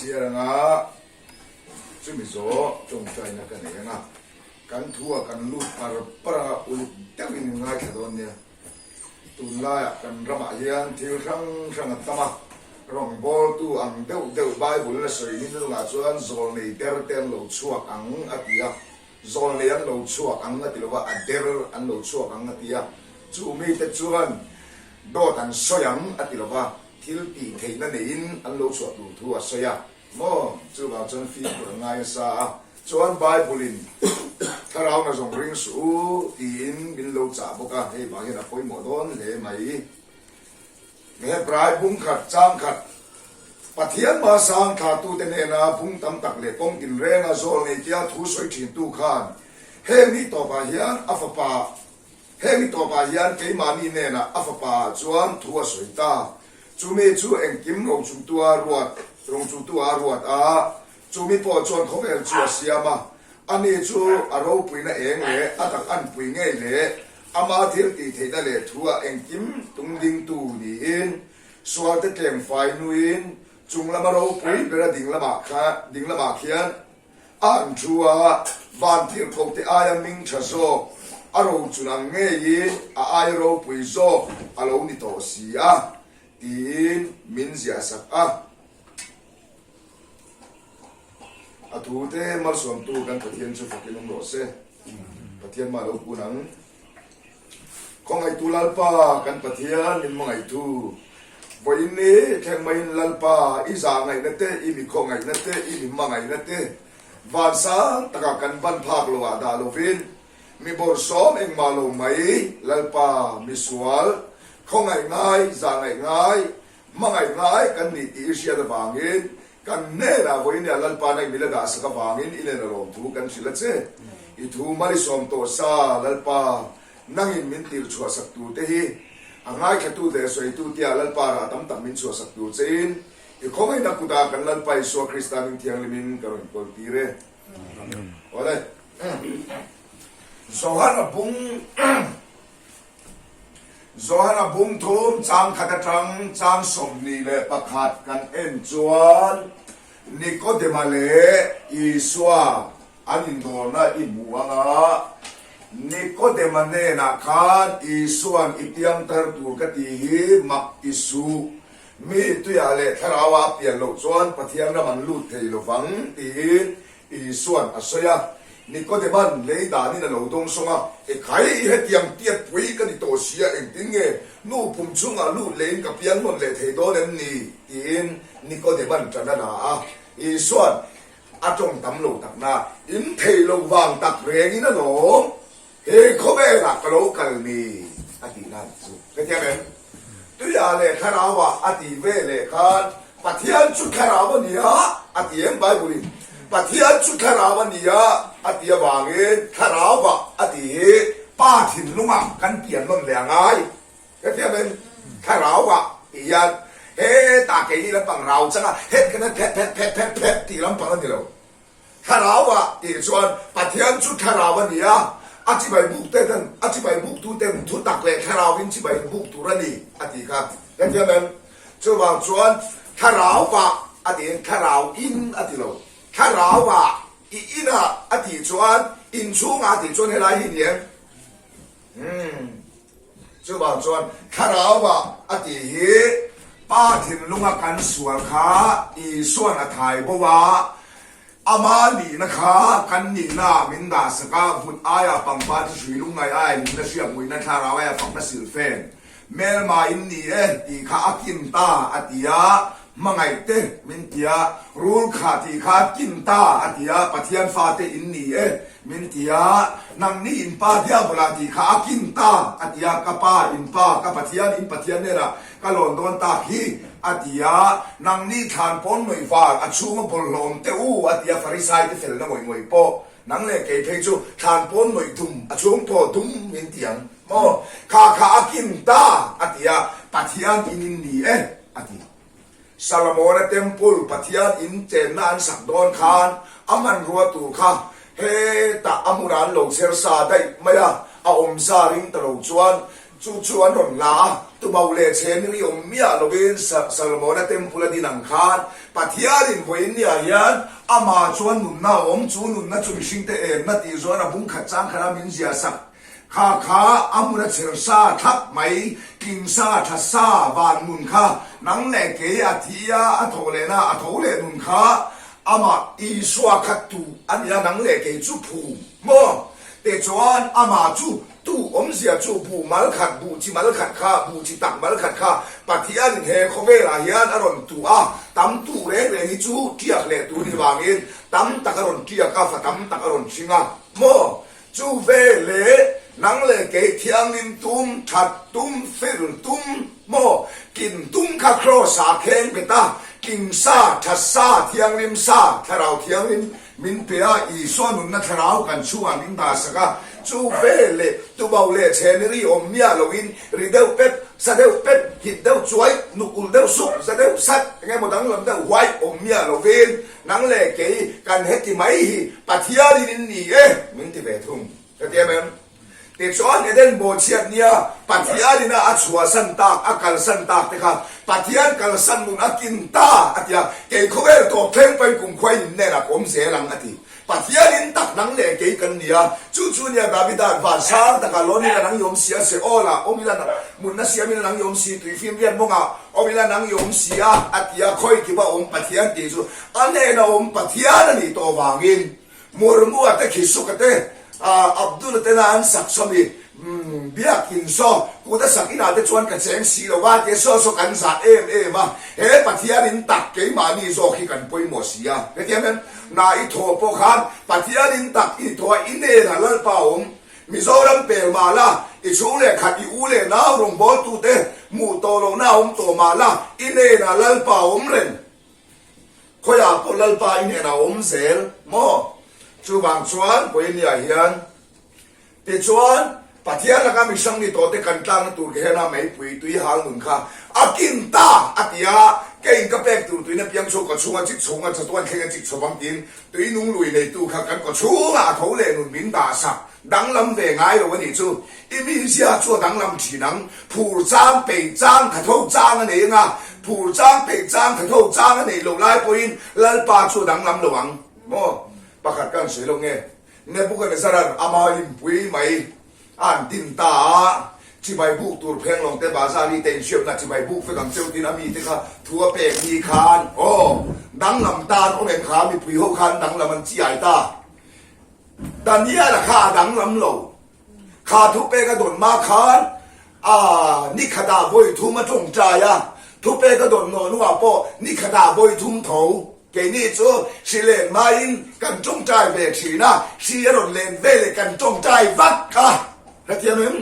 chhiar ang a, chumi zawh tawngtaina ka nei ang a, kan thu ah kan lut par par ang a, uluk deuhin in ngaithla dawn nia. Tunlaiah kan ramah hian thil hrang hrang a tam a, rawngbawltu ang deuh deuh Bible la sawi ni nungah chuan zawlnei der te an lo chhuak ang a ti a, zawlnei an lo chhuak ang a ti lo va, a der an lo chhuak ang a ti a, chu mite chuan dawt an sawi ang a ti lo va, thil tih theihna neiin an lo chhuah tur thu a sawi a. Maw? Chuvang chuan fimkhur a ngai nasa a, chuan Bible-in Thlarau na zawng ring suh u tiin min lo chah bawk a, hei vang hian a pawimawh dawn hle mai. Hebrai bung khat chang khat Pathian hmasang thlatute hnena bung tam tak leh kawng tinrenga zawl nei tia thu sawi thintu khan heng ni tawpah hian a fapa Heng ni tawpah hian keimahni hnenah a fapa chuan thu a sawi ta. Chumi chu engkim rochungtua ruat rochungtua a ruat a, chumi pawh chuan khawvel chu a siam a. Ani chu a ropuina eng leh a tak anpui ngei leh ama thil tih theihna leh thu a engkim tungdingtu niin sualte tlengfai hnuin chung lama ropui bera dinglamah kha dinglamah khian A an thu a, van tirhkohte aia ming tha zawk, a rochun ang ngeiin a aia ropui zawk a lo ni tawh si a, tiin min ziahsak a. A thute malsawmtu kan Pathian chu fakin awm rawh se. Pathian mah lo kun ang. Khawngaihtu Lalpa, kan Pathian min hmangaihtu, vawiin ni thleng maiin Lalpa, i zahngaihna te, i mi khawngaihna te, i mi hmangaihna te van sang takah kan ban phak lo ah dah lovin, mi bawrhsawm engmah lo mai, Lalpa, mi sual, khawngaih ngai, zahngaih ngai, hmangaih ngai kan nih tih i hriat avangin kan hnenah vawiin Lalpa na i mila dah sak avangin i nen a lawmthu kan hrilh a che. I thu mal i sawm tawh sa, Lalpa, nangin min tir chhuah sak tur te hi a ngaithlatu leh sawitu tia Lalpa rah tam tak min chhuah sak tur chein i khawngaihna kutah kan Lalpa Isua Krista hming thianghlimin ka rawn kawl tir e. Awle. Johana bung. Johana bung thum chang khat atang chang 21 kan en chuan Nikodema leh Isua an indawrna i hmu ang a, Nikodema hnenah khan Isua'n i piangthar tur ka tih hi mak ti suh, mi tuiah leh thlarauah a pian loh chuan Pathian ram an lut thei lovang tiin Isua'n a sawi a, Nikodema'n lei danin a lo dawngsawng a, Ekhai, i hetiang tiatpui ka ni tawh si a, engtin nge nu pum chhungah lut lehin ka piang nawn leh thei dawn em ni? tiin Nikodema'n ṭan a la a. Isua'n a ṭawng tam lo takna, In thei lo vang tak rengin alawm. He khawvelah ka lo kal ni a tih nan chu ka thiam em? Tuia leh Thlarauah a tih ve leh khan Pathian chu Thlarau a ni a a ti em Bible in? Pathian chu Thlarau a ni a a ti avangin Thlarauah a tih hi Pa thinlungah kan pian nawn leh a ngai ka thiam em? Thlarauah tih hian hetah keini lampang rau changa het kan han phet phet phet phet phet tih lampang a ni lo. Thlarau ah tih chuan Pathian chu thlarau a ni a, a chibai buk te ten a chibai buk tu ten thu tak leh thlarau in chibai in buk tur a ni a tih kha kan thiam em? Chuvang chuan thlarau ah a tiin thlarau in a ti lo, thlarau ah i in ah a tih chuan in chhung ah a tih chuan helai hi ni em? Umm. Chuvang chuan thlarau ah a tih hi Pa thinlunga kan sual kha Isua'n a thai bo a, ama nihna kha kan nihna ah min dah sak a, vut aia pangpar chu hrui lungngai aia hlimna hriak muihna thlarau aia fakna silfen hmelma in ni e tih kha a kin ta a ti a, hmangaih te min ti a, rul kha tih kha a kin ta a ti a, Pathian fate in ni e Min ti a, nangni in pa diabola tih kha a kin ta, a ti a, ka pa in pa, ka Pathian in Pathian hnenah ka lawn dawn tak hi, a ti a, nangni thlan pawn ngawih var, a chhunga bawlhhlawm teh u, a ti a, Farisai te felna ngawih ngawih pawh, nang leh kei phei chu thlan pawn ngawih dum, a chhung pawh dum min ti ang maw, kha kha a kin ta, a ti a, Pathian in in ni e, a ti. Salomona Temple Pathian in chenna an sak dawn khan a hmanrua tur kha hetah a hmunah an lo chher sa daih mai a, a awm sa ring ta lo chuan. Chu chu an rawn la a, tubauh leh chhen ri awm miah lovin Salmona Temple a din ang khan Pathianin vawiin niah hian amah chuan nunna a awm, chu nunna chu mihringte enna tih zawh a bung khat chang khat a min ziah sak kha kha a hmun a chher sa thlap mai, tling sa tha sa van nun kha nang leh kei a thi a, a thawh lehna a tho leh nun kha amah Isua kha tu a nia nang leh kei chu phum maw? Tichuan amah chu Tu awmzia chu buh mal khat, buh chi mal khat kha, buh chi tak mal khat kha Pathianin he khawvelah hian a rawn tuh a, tam tuh reng reng hi chu tiak leh tur ni vangin tam tak a rawn tiak a, fa tam tak a rawn hring a maw? Chu veleh nang leh kei thianghlim tum, that tum, fel tum maw? Kin tum kha Kraws-ah kheng bet a, king sa, tha sa, thianghlim sa, thlarau thianghlim Min pe a, Isua nunna thlarau kan chhungah min dahsak a, chu ve leh tubauh leh chhehni ri awm miah loin ri deuh pep, sa deuh pep, hit deuh chuai, nuk ulh deuh suk, za deuh sat, eng emaw danglam deuh huai awm miah lovin nang leh kei kan heti mai hi Pathianin in ni e min ti ve thung. Ka ti em em? Tichuan Eden bawhchhiat nia Pathianin a a chhuahsan tak, a kalsan tak te kha Pathian kalsan nun a kin ta a ti a, kei khawvel tawp thleng pahin kumkhuain in hnenah ka awm zel ang a ti. Pathianin tak nang leh kei kan ni a, chu chu nia Davida'n van sang takah lawn ila nang i awm si a, Seol-ah awm ila mutna siam ila nang i awm si, tuifim riat mawngah awm ila nang i awm si a a ti a, khawi kipa awm Pathian tih chu a hnena awm Pathian a nih tawh vangin Murmu-a te Khisuk-a te, Abdul-a tena an sak sawmi biakin saw kut a sak inah te chuan ka cheng si lo va tia saw saw kan zah em em a, he Pathian in tak keimahni zawk hi kan pawimawh si a. Hetiang hian na i thawh pawh khan Pathian in tak i thawh a, i hnenah Lalpa a awm. Mizoram pel mah la, i chhung leh khat i u leh nau rawngbawltute hmuh tawh lohna a awm tawh mah la, i hnenah Lalpa a awm reng. Khawiah pawh Lalpa i hnenah a awm zel maw? Chuvang chuan Koinia hian tichuan Pathian laka mihrang ni tawhte kan tlakna tur Gehenna meipui tui hal nun kha a kin ta a ti a, keiin ka pek tur tuina piang chu kaw chhunga chik chhunga chatuan thleng a chik chho vang tiin tui nung lui neitu kha kan kaw chhungah a tho leh nun min dah sak. Danglam ve ngai lo a nih chu. I mizia chu a danglam thin ang. Phur chang, peih chang, thatho chang a nei anga, phur chang, peih chang, thatho chang a neih loh lai pawhin Lalpa chu a danglam lo ang. Maw? Pakhat ka han sawi lo nge? Nebuchadnezzar-a'n ama inpui mai a han din ta a, chibai buk tur phenglawng te, bazar-i te inhriatna chibai buk vek ang cheu tiin a mite kha thu a pek ni khan, aw, danglam tan awm em kha, mipui ho khan danglam an chiai ta. Daniel-a kha a danglam lo. Kha thupek a dawn hma khan a nikhatah vawi thum a tawngtai a, thupek a dawn nawh hnuah pawh nikhatah vawi thum tho. Keini chu hri len hmain kan tawngtai ve thin a, hri a rawn len ve leh kan tawngtai vak a. Hrethiam em?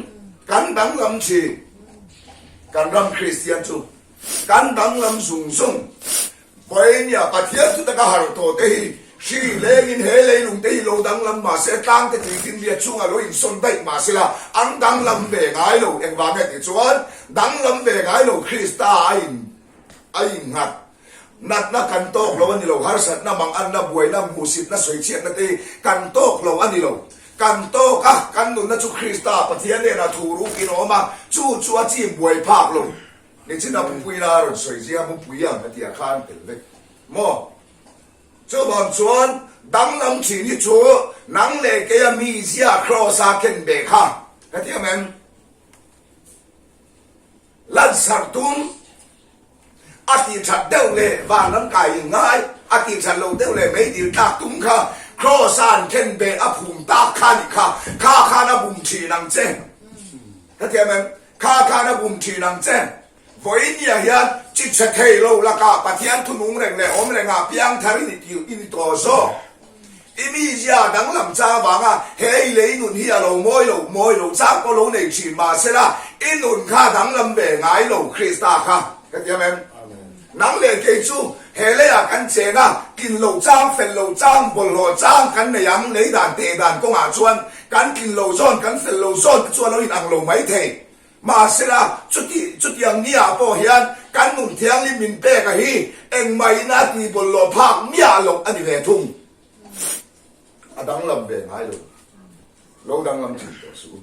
Kan danglam thin. Kan ram Kristian chu kan danglam zung zung. Vawinia Pathian chu taka harh tawh te hi hri lengin he leilung te hi lo danglam mah se, tlang te tui finriat chungah lo insawn daih mah se la, an danglam ve ngai lo. Engvang nge tih chuan danglam ve ngai lo Krista a in a innghat. Natna kan tawk lo a ni lo, harsatna, manganna, buaina, hmuhsitna, sawichhiatna te hi kan tawk lo a ni lo. Kan tawk a, kan nunna chu Krista Pathian hnenah thu rukin a awm a, chu chu a chim buai phak lo. Nichina Pupuina a rawn sawi zia Mupui ang a tih ah khan tel vek maw? Chuvang chuan danglam thin hi chu nang leh keia mi zia Kraws a ken ve kha ka ti ang em? Lansarh tum a tih that deuh leh vanram kai in ngai a tih that loh deuh leh meidil tlak tum kha Kraws a an ken ve a phum tak kha nih kha kha khan a bum thin ang che ka ti ang em? Kha khan a bum thin ang che. Vawinia hian chi chhe thei lo lakah Pathian thunung reng leh awm rengah piangthar i ni tih i ni tawh zawk. I mizia danglam chang avanga he i lei nun hi a lo mawi lo, mawi lo chang pawh lo nei thin mahsela i nun kha danglam ve ngai lo Krista kha ka ti ang em? Nang leh kei chu he leiah kan cheng a, tlin lo chang, fel lo chang, bawlhhlawh chang kan nei ang, lei dan teh dan kawngah chuan kan tlin lo zawn, kan fel lo zawn te chu a lo inang lo mai thei. Mahsela, chuti chutiang niah pawh hian kan nun thianghlim min pek a hi engmah ina tih bawlhhlawh phak miah loh a ni ve thung. A danglam ve ngai lo. Lo danglam thin tawh suh u.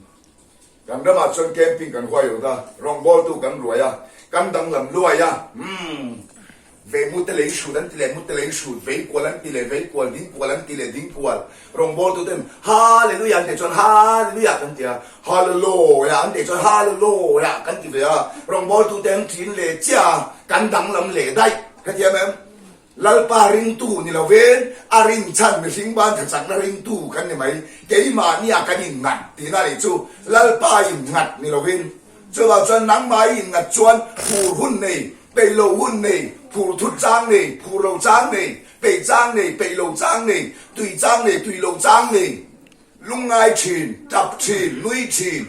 Kan ramah chuan camping kan huai rawt a, rawngbawltu kan ruai a, kan danglam luai a, umm, vei mute lei hrut an ti leh mute lei hrut, vei kual an ti leh vei kual, ding kual an ti leh ding kual, rawngbawltu ten Hallelujah an tih chuan Hallelujah kan ti a, Hallelujah an tih chuan Hallelujah kan ti ve a, rawngbawltu te an tlin leh chiah a, kan danglam leh daih, hetiang em? Lalpa ringtu ni lovin a rinchhan mihring ban tha chakna ringtu kan ni mai. Keimahnia kan inngat tihna nih chu Lalpa inngat ni lovin. Chuvang chuan nangmah i inngat chuan phur hun nei, peih lo hun nei, phur thut chang nei, phur lo chang nei, peih chang nei, peih lo chang nei, tui chang nei, tui lo chang nei, lungngai thin, tap thin, nui thin.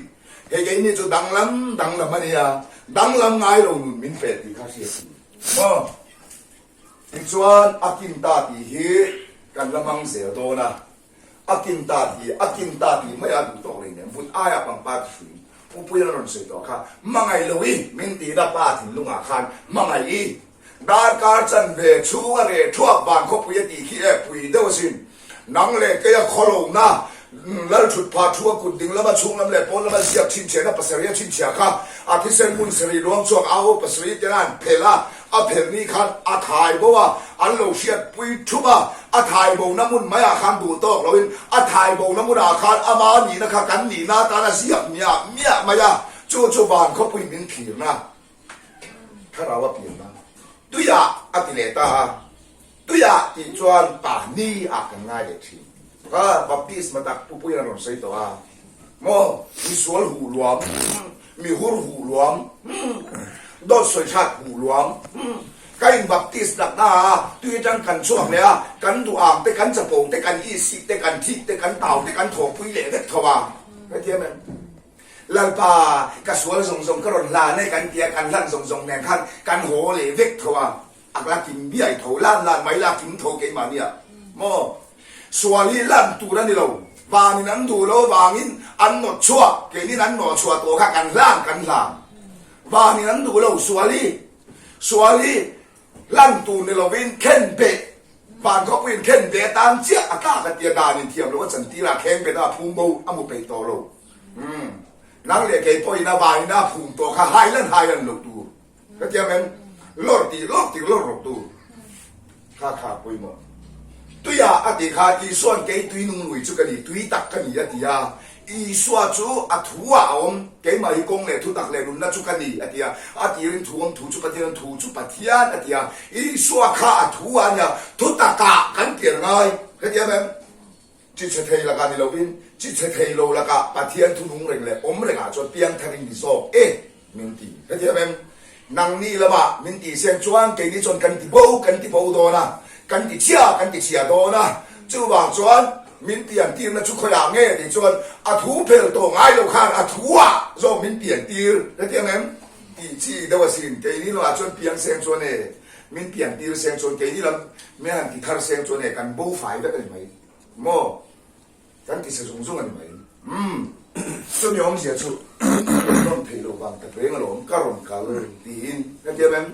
Hei keini chu danglam danglam a nia, danglam ngai lo nun min pe tih kha hriat tur. Maw? Tichuan, a kin ta tih hi kan la hmang zel dawn a, a kin ta tih, a kin ta tih mai a duh tawk lei nen, vut aia pangpar ti hruin Pupuia rawn sawi tawh kha, hmangaih lo i min tihna pa thinlungah khan hmangaih i darkar chanve chhunga reh thuak van khawpui a tih khi e pui deuh asin. Nang leh keia khawlohna Lalthut pha thu a kut ding lama chhung lam leh pawn lama ziak chhinchhiahna pasarih a chhinchhiah kha a thisen hmun sarih luang chhuak au pasarih tena an phelh a, a phelh ni khan a thai bo a, an lo hriatpui thup a, a thai bona hmun maiah khan duh tawk loin a thai bona hmunah khan ama nihna kha kan nihna atan a ziak miah miah mai a, chu chu van khawpui min thlirna thlarau a pianna tuiah a ti leh ta a. Tuiah tih chuan pahni ah kan ngai leh thin. Kha baptisma tak pupuiin a rawn sawi tawh a, maw mi sual huh luam, mi hur huh luam, dawt sawi hrat huh luam, ka in baptis takna a tui atang kan chhuak leh a, kan duh ang te, kan chapo te, kan isik te, kan thik te, kan tau te, kan thawhpui leh vek tho a. Hetiang em? Lalpa, ka sual zawng zawng ka rawn hlan e kan tia, kan hlan zawng zawng nen khan kan haw leh vek tho a. A la kim biai tho, lan lan mai la kim tho keimah nia maw? Sual hi lan tur a ni lo, vanin an duh lo vangin an nawt chhuak, keinin an nawh chhuah tawh kha kan hlan kan hlan. Vanin an duh lo, sual hi, sual hi lan tur ni lovin khen beh, van khawpuiin khen beh atan chiah a tlak a tia danin thiam lo a chantir a, kheng bet a phum bo a mu peih tawh lo. Umm, nang leh kei pawhin a vanin a phum tawh kha hai lan hai lan lo tur. Ka tiam em? Lawr tih lawr tih lawr rawk tu kha kha pawimawh. Tuia a tih kha Isua'n kei tui nung lui chu ka ni, tui tak ka ni a ti a. Isua chu a thu ah a awm, keimah hi kawng leh thutak leh nunna chu ka ni a ti a. A tirin thu awm thu chu Pathian thu chu Pathian a ti a. Isua kha a thu ah a nia, thutak ah kan pian ngai. Ka tiam em? Chi chhe thei lakah ni lovin, chi chhe thei lo lakah Pathian thu nung reng leh awm rengah chuan piangthar in ni zawk e min ti. Hetiang em? Nangni lamah min tih seng chuan keini chuan kan ti bo kan ti bo dawn a, kan ti chhia kan ti chhia dawn a, chuvang chuan min pian tirna chu khawiah nge tih chuan a thu phel tawh ngai lo khan a thu ah zawk min pian tir. Hetiang em? Tih chi deuh asin. Keini lamah chuan piang seng chuan e min pian tir seng chuan keini lam min han ti thar seng chuan e kan bo fai vek a ni mai. Maw? Kan ti sa zung zung a ni mai. Umm. Chumi awmzia chu in rawn theih loh vang tak reng alawm, ka rawn kal tiin ka ti em?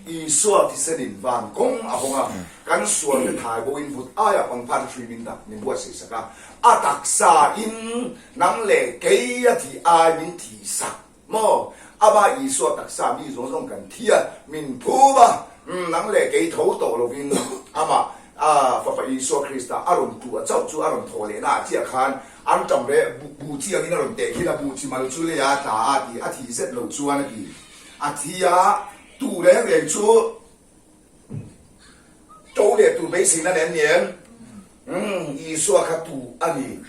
Isua thisenin van kawng a hawng a, kan sual te thai bo in vut aia pangpar hrui min dak min buatsaih sak a, a taksa in nang leh kei a thih ai min thih sak. Maw? Amah Isua taksa mi zawng zawng kan thi a, min phum a, nang leh kei tho tawh lovin amah Fapa Isua Krista a rawn tuah chauh chu a rawn thawh lehna ah chiah khan an ṭam reh bu chi angin a rawn teh khin a, bu chi mal chu lei a tla a ti, a thih zet lo chuan a ti. A thi a, tu reng reng chu To leh tur beiseina nen ni em? Umm, Isua kha tu a ni.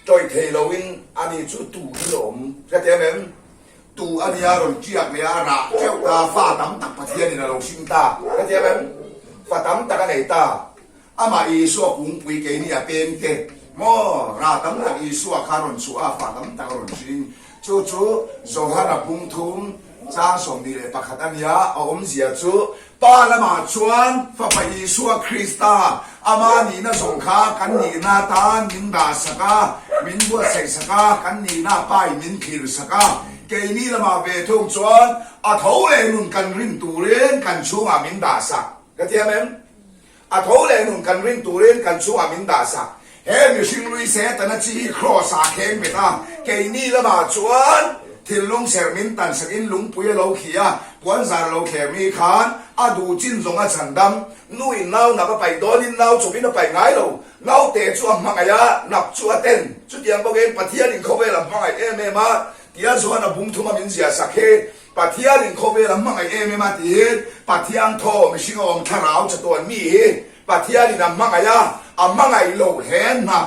Tawih thei loin ani chu tu in a awm. Ka ti em em? Tu a nia rawn ṭiak leh a rah ṭeuh ta, fa tam tak Pathianin a lo hring ta. Ka ti em em? Fa tam tak a nei ta. Amah Isua kungpui keini a peng te maw? Rah tam tak Isua kha rawn chhuah a, fa tam tak a rawn hring. Chu chu Johana pungthum chang 21 a nia, a awmzia chu Pa lamah chuan Fapa Isua Krista, ama nihna zawng kha kan nihna atan min dahsak a, min buatsaihsak a, kan nihna Pain min thlirsak a. Keini lamah ve thung chuan a tho leh nun kan rin turin kan chhungah min dahsak. Ka thiam em? A tho leh nun kan rin turin kan chungah min dahsak. He mihring lui Setana chi hi Kraws ah a kheng bet a, keini lamah chuan. Thinlung serh min tan sakin lungpui a lo khi a, puanzar lo thler mi khan a duh chin zawng a chhandam. Nu in nau nap a paih dawnin nau chawpin a paih ngai lo. Naute chu a hmangaih a, nap chu a ten. Chutiang bawkin Pathianin khawvel a hmangaih em em a, tia chuan a bung thuma min ziah sak hi. Pathianin khawvel a hmangaih em em a tiin Pathian thaw mihring a awm thlarau chatuan mi hi Pathianin a hmangaih a, a hmangaih loh he hna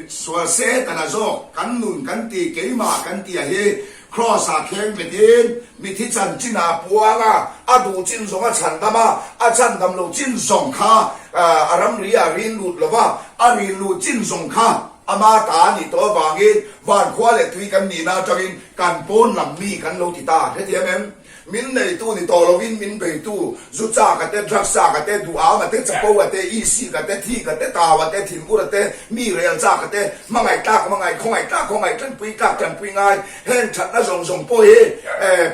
sual Setana zawk kan nun kan ti keimah kan tia hi Kraws-ah kheng betin mithi chanchin ah a puang a, a duh chin zawng a chhandam a, a chhandam loh chin zawng kha a ramri ah rin lut lo va, a rin luh chin zawng kha ama ta a nih tawh avangin vankhua leh tui kan nihna atangin kan pawn lam mi kan lo ti ta hrethiam em? Min neitu ni tawh lovin min beitu, zu chak a te, drugs chak a te, duham a te, chapo a te, isik a te, thik a te, tau a te, thinur a te, mi rel chak a te, hmangaih tlak hmangaih, khawngaih tlak khawngaih, tanpui tlak tanpui ngai, heng thatna zawng zawng pawh hi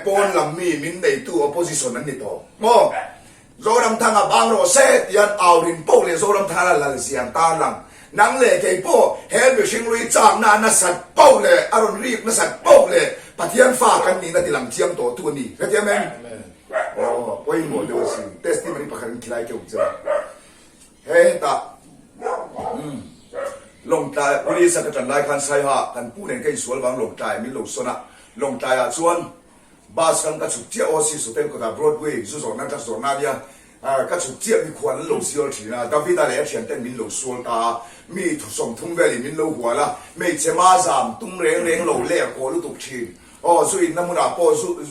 pawn lam mi min neitu opposition an ni tawh maw? Zoramthanga bang rawh se tian au rin poh leh Zoramthanga lal zian ta lang. Nang leh kei pawh he mihring lui chakna a nasat poh leh a rawn rik nasat poh leh Pathian fa kan nihna ti lang chiang tawh tu a ni. Hrethiam em? Aw, pawimawh deuh a sin. Testimony pakhat in khilai keuh che. Hetah umm Lawngtlai Police a ka tan lai khan Saiha kan pu nen ka insual vang Lawngtlai min lo sawn a. Lawngtlaiah chuan Bus kan ka chhuk chiah aw Sis Hotel kawtah Broadway zu zawrhna truck zawrhna ania ka chhuk chiah mikhual an lo sial thin a, David-a leh a thianten min lo sual ta a, mi thusawm thum velin min lo hual a, hmeichhe ma zam tum reng reng lo ler kawh lutuk thin aw zu inna hmunah pawh zu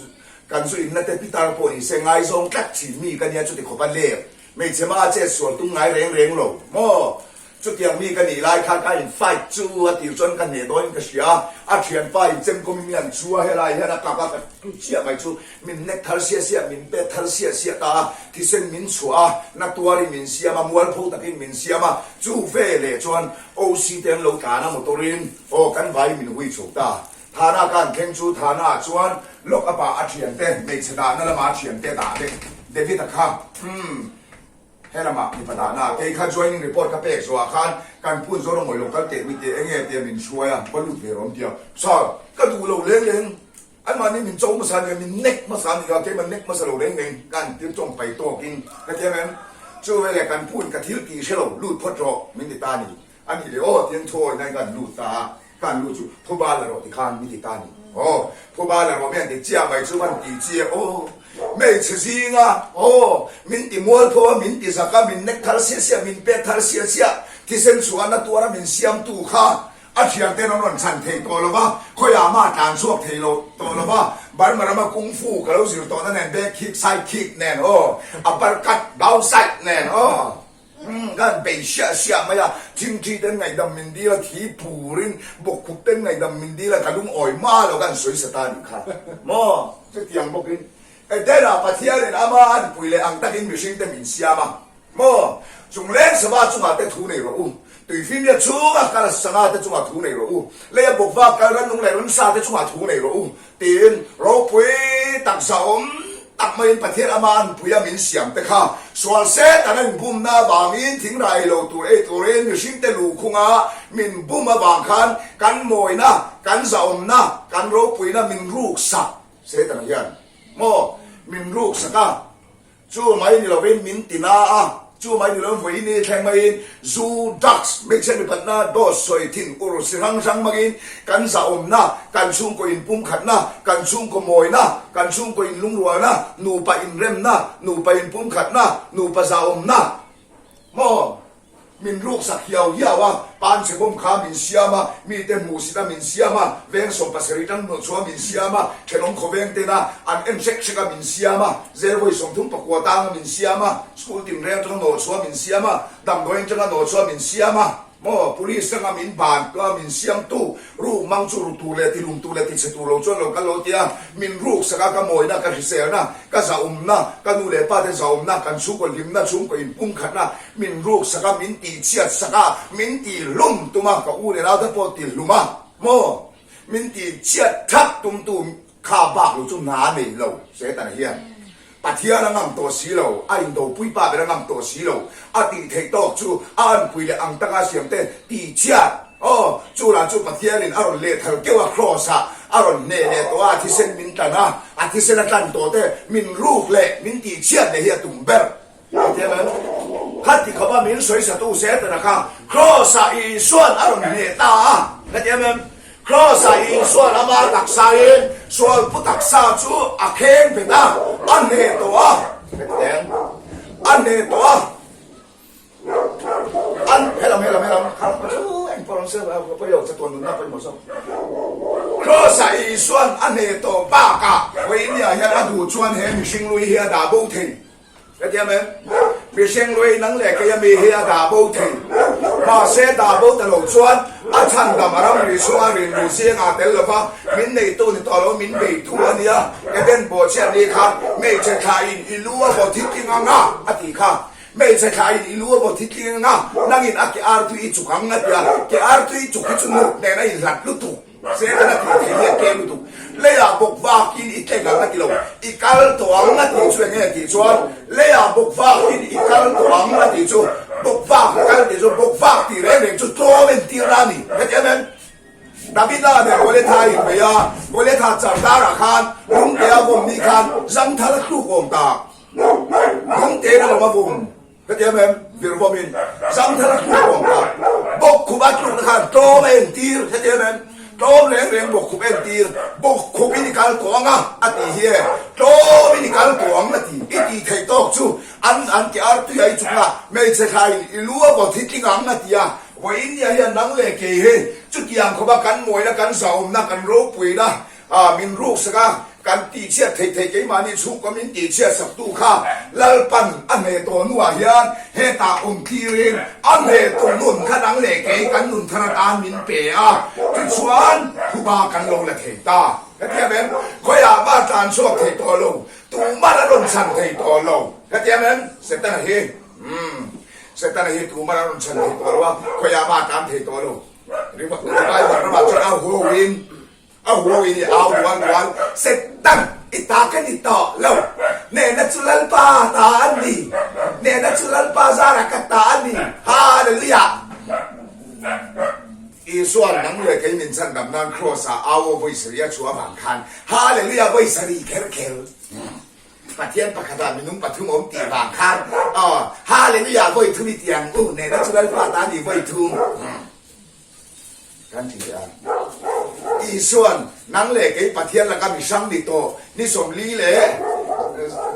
kan zu inna te pitar pawh ni se ngaizawng tlat thin mi ka nia chuti khawpa ler hmeichhe ma chet sual tum ngai reng reng lo maw Chutiang mi ka nih lai khan ka in fight chu a tir chuan ka hneh dawn in ka hria a, a thianpa in chemkawm in mi an chu a, helai hian a kak a, ka tu chiah mai chu min nek thar siah siah, min pet thar siah siah ta a, thisen min chhuah a, na tuar in min siam a, mualpho tak in min siam a, chu ve leh chuan OC te an lo tlan a motor in aw kan vai min hui chho ta, Thana ka an thleng chu Thana ah chuan lock up ah a thiante hmeichhe dahna lama a thiante dah vek David-a kha umm. He lamah mipa dahna kei kha joining report ka pek zawhah khan kan phun zawr amawi lo kal teh mi teh enge tia min hruai a, va lut ve rawh an ti a. Sir, ka duh lo leng leng, anmahni min cho hmasa nia, min nek hmasa ania, keimah nek hmasa lo leng leng ka an tir tawng pai tawkin ka ti em em. Chu veleh kan phun ka thil tih hre lo, lut phawt rawh min ti ta a ni. A nih leh aw tiang thu awih nai kan lut ta a, kan lut chu phuba la rawh ti khan min ti ta a ni. Aw, phuba la rawh mi an ti chiah mai chu kan ti chiah aw, hmeichhe zinga aw, min ti mualpho a, min ti zak a, min nek thar siah siah, min pet thar siah siah, thisen chhuah na tuar a min siamtu kha a thianten an rawn chhan thei tawh lo va, khawiah mah a tlan chhuak thei lo tawh lo va, Burma rama kung fu ka lo zir tawhna nen back kick, side kick nen aw, upper cut, down side nen aw. Umm ka han bei siah siah mai a, thingthi ten ngaihdam min dil a, thi purin bawkkhup ten ngaihdam min dil a, ka lungawi hma lo ka han sawi sa ta a nih kha maw? Chutiang bawkin Edena Pathianin ama an pui leh ang takin mihringte min siam a maw? Chung leng sava chungah te thu nei rawh u, tuifinriat chhunga kal sanga te chungah thu nei rawh u, leia bawkva kal rannung leh ransa te chungah thu nei rawh u, Tiin ropui tak zahawm tak maiin Pathian ama an puia min siam te kha sual Satan a inbumna avangin thingrai lo tur ei turin mihringte luhkhunga min bum avang khan kan mawina, kan zahawmna, kan ropuina min ruksak Satan hian maw min ruksak a. Chu mai ni lovin min ti na a, chu mai ni lovin vawiin ni thleng maiin zu, drugs, hmeichhe mipatna, dawt sawi thin ur si hrang hrang hmangin kan zahawmna, kan chhungkaw inpumkhatna, kan chhungkaw mawina, kan chhungkaw inlungrualna, nupa inremna, nupa inpumkhatna, nupa zahawmna maw? Min ruksak hiau hiau a, panchhe bawm kha min siam a, mite hmuhsit a min siam a, veng 70 tang hnawhchhuah min siam a, thenawm khawveng tena an en hrek hrek a min siam a, zel vawi 39 tang a min siam a, school tinreng atanga hnawhchhuah min siam a, damdawiin atanga hnawhchhuah min siam a, maw police atanga min ban a min siamtu ruk mang chu ru tur leh tilum tur leh tichhe tur lo chuan lo kal lo tia min ruksak a, ka mawina, ka hriselna, ka zahawmna, ka nu leh pa te zahawmna, kan chhungkaw hlimna, chhungkaw inpumkhatna, Min ruk sak a, min tihchhiat sak a, min tihlum tum a, ka u leh naute pawh tihlum a, maw? Min tihchhiat thak tumtu kha bak lo chu hna a nei lo, Setana hian Pathian a ngam tawh si lo, a indopui pa ber a ngam tawh si lo, a tih theih tawk chu a anpui leh ang taka siam te tihchhiat, aw, chu lah chu Pathianin a rawn lehthal keuh a, Kraws-ah. A rawn hneh leh tawh a, a thisen min tlan a, a thisen a tlan tawh te min ruk leh min tihchhiat leh hi a tum ber. Hetiang em? Khati khawpa min sawisatu Setana kha Kraws-ah Isua'n a rawn hneh ta a. Hetiang em? Kraws-ah Isua'n ama taksain sualpu taksa chu a kheng bet a, a hneh tawh a. Hetiang a hneh tawh a. An helam helam helam kha chu eng pawh rawn se pawi lo chatuan nunna pawimawh zawk. Kraws-ah Isua'n a hneh tawh bakah vawinia hian a duh chuan he mihring lui hi a dah bo thei. Hetiang em? Mihring lui nang leh kei ami hi a dah bo thei. Mahse dah bo ta lo chuan a chhandam a ramri chhunga rinru zingah tel lova min neitu ni tawh lo min beitu a nia. Eden bawhchhiat ni khan hmeichhe thlain i lu a vaw thitling ang a, a ti kha. Hmeichhe thlain i lu a vaw thitling ang a, nangin a ke artui i chuk ang a ti a. Ke artui chuk hi chu nut nen a inhlat lutuk. Satan a tih theih hi a tlem lutuk. Leiah bawk vakin i tleng ang a ti lo. I kal tawh ang a tih chu enge tih chuan leiah bawk vakin i kal tawh ang a tih chu bawk vak i kal tih chu bawk vak tih reng reng chu tlawm entirna a ni. Hetiang em? Davida nen Goliatha a inbei a, Goliatha char darah khan lungte a vawm ni khan zangthal a tluk awm tak. Lungte na lawm a vawm. Hetiang em? Virvawmin zangthar a tluk awm kha bawkkhup a tlukna khan tlawm a entir. Hetiang em? Tlawm reng reng bawkkhup a entir. Bawkkhup in i kal tawh ang a, a tih hi e. Tlawm in i kal tawh ang a ti. I tih theih tawk chu an an ke artui a i chukna hmeichhe thlaiin i lu a vaw thi tling ang a ti a. Vawiin nia hian nang leh kei hi chutiang khawpa kan mawina, kan zahawmna, kan ropuina A, min ruksak a, kan tihchhiat theih theih keimahni chhungkaw min tihchhiat saktu kha Lalpan a hneh tawh hnuah hian hetah awm tlirin a hneh tawh nun kha nang leh kei kan nun thar atan min pe a, tichuan thuba kan lo la thei ta. Hetiang em? Khawiah mah tlan chhuak thei tawh lo, tumah la rawn chhan thei tawh lo. Hetiang em? Setana hi, umm, Setana hi tumah la rawn chhan thei tawh lo a, khawiah mah tlan thei tawh lo. Revival ramah chuan a huain A huawi ni au rual rual Setan i ta ka ni tawh lo. Nehna chu Lalpa ta a ni. Nehna chu Lalpa zara ka ta a ni. Hallelujah! Isua nang leh kei min chhandam nan Kraws ah au aw vawi sarih a chhuah avang khan Hallelujah vawi sarih kher kher. Pathian pakhat ah minung pathum awm tih vang khan aw Hallelujah vawi thum i ti ang u. Nehna chu Lalpa ta a ni vawi thum. Kan ti a. Isuan, Nang leh kei Pathian laka mi hrang ni tawh, ni 40 leh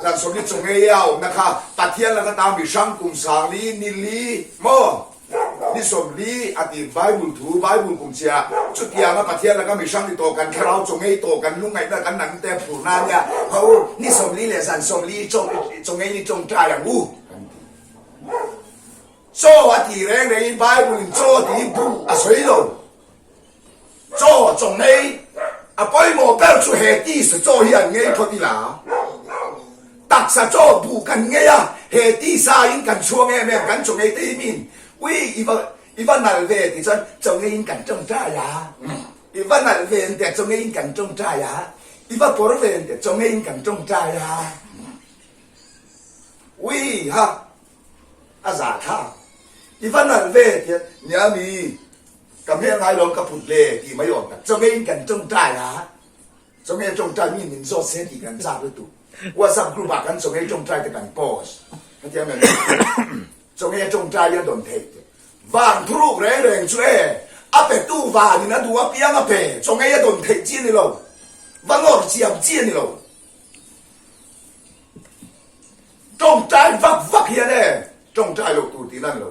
zan 40 chawngei a awmna kha Pathian laka ta mi hrang kum 40 ni li maw? Ni 40 a ti Bible thu, Bible kum chiah chutianga Pathian laka mi hrang ni tawh kan thlarau chawngei tawh kan lungngaihna kan nang te phurna ania ho ni 40 leh zan 40 chawngei ni tawngtai ang u kan ti. Chaw a tih reng rengin Bible in chaw tih buh a sawi lo. Chaw chaw ngei a pawimawh ber chu he tisa chaw hi an ngei phawt ila. Taksa chaw buh kan ngei a, he tisa in kan chhuang em em, kan chaw ngei te hi min ui i va i va nalh ve tih chuan chaw ngei in kan tawngtai a, i va nalh ve an tia chaw ngei in kan tawngtai a, i va pawr ve an tia chaw ngei in kan tawngtai a. Ui ha! A zah thlak. I va nalh ve tiah nia mi ka hmel ngai lo ka put le tih mai awm tak. Chawngeiin kan tawngtai a, chawngei tawngtai mi min zawt se tih kan chak lutuk. WhatsApp group ah kan chawngei tawngtai te kan post. Hetiang em chawngei tawngtai hi a dawn theih teh. Van thuruk reng reng chu e, a petu vanin a duh apiang a pe, chawngei a dawn theih chi a ni lo, va nawr chiam chi a ni lo. Tawngtai vak vak hian e tawngtai loh tur tih lan lo.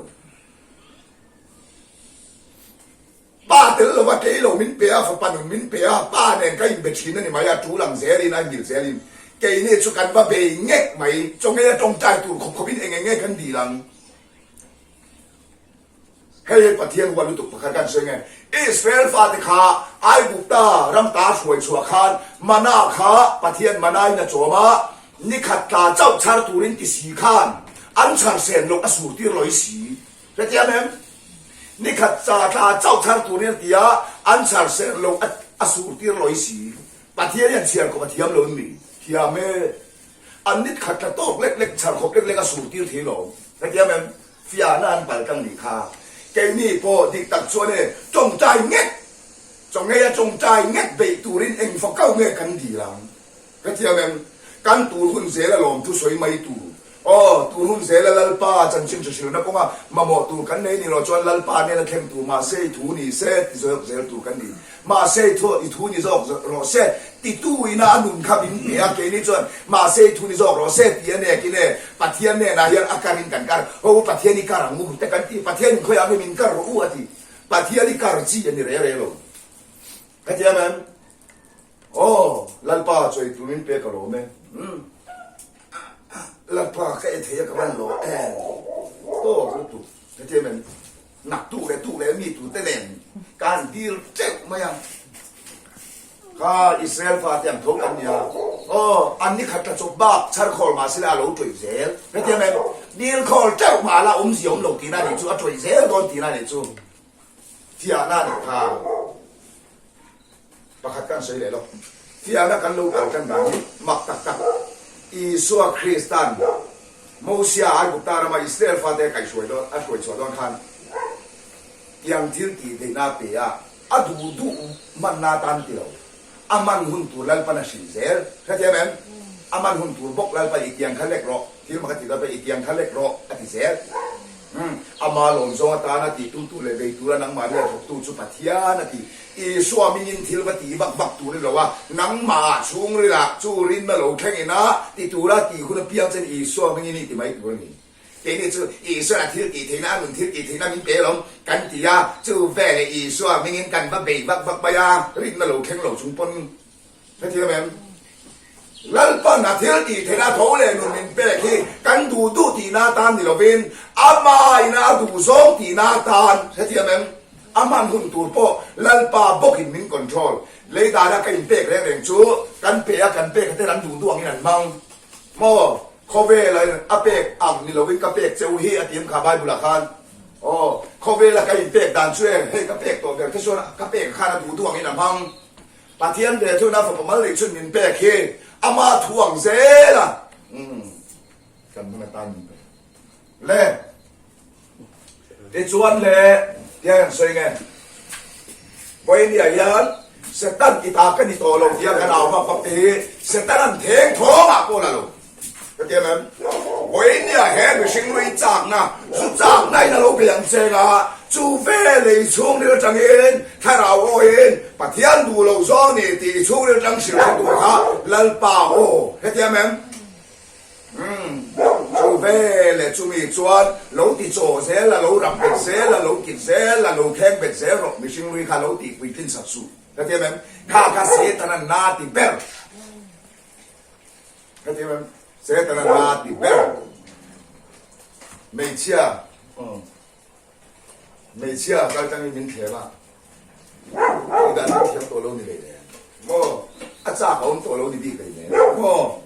Pa tel lova kei lo min pe a, fapa nun min pe a, pa nen ka inbe thin a ni mai a, tul ang zelin a inmil zelin keini chu kan va bei ngek mai, chawngei a tawngtai tur khawp khawpin eng eng nge kan dil ang. Hei hi Pathian huat lutuk pakhat kan sawi nge. Israel fate kha Aigupta ram ta hruai chhuah khan mana kha Pathian mana in a chawm a, nikhat tla chauh chhar turin ti si khan an chhar sen loh a sur tir lawih si. Hetiang em? Nikhat cha tla chauh chhar turin a ti a, an chhar sen loh a sur tir lawih si. Pathian hian chhiar khawp a thiam lo mi? Thiam e. An nikhat tla tawk lek lek chhar khawp lek lek a sur tir thei lo. Hetiang em? Fiahna an pal tlang nih kha. Keini pawh dik tak chuan e tawngtai ngek. Chaw ngeia tawngtai nget beih turin eng fakau nge kan dil ang? Ka thiam em? Kan tur hun zela lawm thusawi mai tur. Aw, tur hun zela Lalpa chanchin hre-hrilhna kawnga mamawh tur kan nei ni lo chuan Lalpa nena thleng tur mahse i thu ni se ti zawk zel tur kan ni. Mahse i thu i thu ni zawk rawh se titu ina a nun kha min pe a, keini chuan mahse i thu ni zawk rawh se ti a nekin e Pathian nenah hian a karin kan kar ho u, Pathian i kar ang u te kan ti, Pathian in khawiah nge min kar rawh u a ti, Pathian i kar chi a ni re re lo. Ka ti em em? Aw, Lalpa chawi tur min pek alawm e. Umm. Lalpa ka e thei a ka van lo em. Tawk lutuk. Ka ti em em? Nak tuk leh tuk leh mi tur te nen ka han dil teuh mai a. Kha Israel fate ang tho kan nia. Aw, an ni khat tla chawp bak chhar khawl mah sila a lo tawih zel. Ka ti em em? Dil khawl teuh mah la awmzia awm lo tihna nih chu a tawih zel dawn tihna nih chu. Fiahna nih kha. Pakhat kan sawi leh lo. Fiahna kan lo kal tan dan hi mak tak tak. Isua Kristan Mosia Aigupta rama Israel fate a kaihhruai dawn a hruai chhuah dawn khan tiang thil tih theihna a pe a, a duh duh hmanna atan ti lo. A hman hun tur Lalpan a hrilh zel. Hrethiam em? A hman hun tur bawk Lalpan i tiang kha lek rawh, thil mak a ti Lalpan i tiang kha lek rawh a ti zel. Umm, ama lawm zawng atana tih tum tu leh bei tura nangmahni a thawktu chu Pathian a ti. Isua mingin thil va tih vak vak tur ni lo a, nangmah chhungrilah chu rinna lo thleng ina ti tura tih hun apiang chuan Isua mingin i ti mai tur a ni. Keini chu Isuan a thil tih theihna, a nun thil tih theihna min pe alawm kan ti a, chu veleh Isua mingin kan va bei vak vak mai a, rinna lo thleng lo chung pawn Hetiang em? Lalpan a thil tih theihna tho leh nun min pek hi kan duh duh tihna atan ni lovin ama ina a duh zawng tihna atan hetiang em? A hman hun tur pawh Lalpa bawkin min control. Lei dana ka inpek reng reng chu kan pe a, kan pek a ten an duh duh angin an hmang maw? Khawvela a pek ang ni lovin ka pek che u hi a ti em kha Bible ah khan? Aw, khawvela ka inpek dan chu e, hei ka pek tawh ber te chuan ka pek khan a duh duh angin a hmang. Pathian ve thuna fapa mal neih chhun min pek hi ama thu ang zel a, umm kan hman atan min pe le. Tichuan le tiang an sawi nge Vawinia hian Satan i ta ka ni tawh lo tia kan au vak vak te hi Satan an theng thawng ah pawh la lo. Ka ti em em? Vawinia he mihring lui chakna, zu chakna in a lo bei ang cheng a, chu velei chhungril atangin thlarau awiin Pathian duh loh zawng ni tih i chhungril atang hrilh hre tur kha Lalpa aw he ti em em? Umm, chu veleh chumi chuan lo ti chaw zel a, lo rap bet zel a, lo kit zel a, lo kheng bet zel rawh mihring lui kha lo tih puitlin sak suh. Ka ti em em? Kha kha Satan a na ti ber. Heti em Setana na ti ber hmeichhia hmeichhia kal tangin min thlem a, tih dan min thiam tawh lo ni hlei nen maw, a chak a awm tawh lo ni bik hlei nen maw,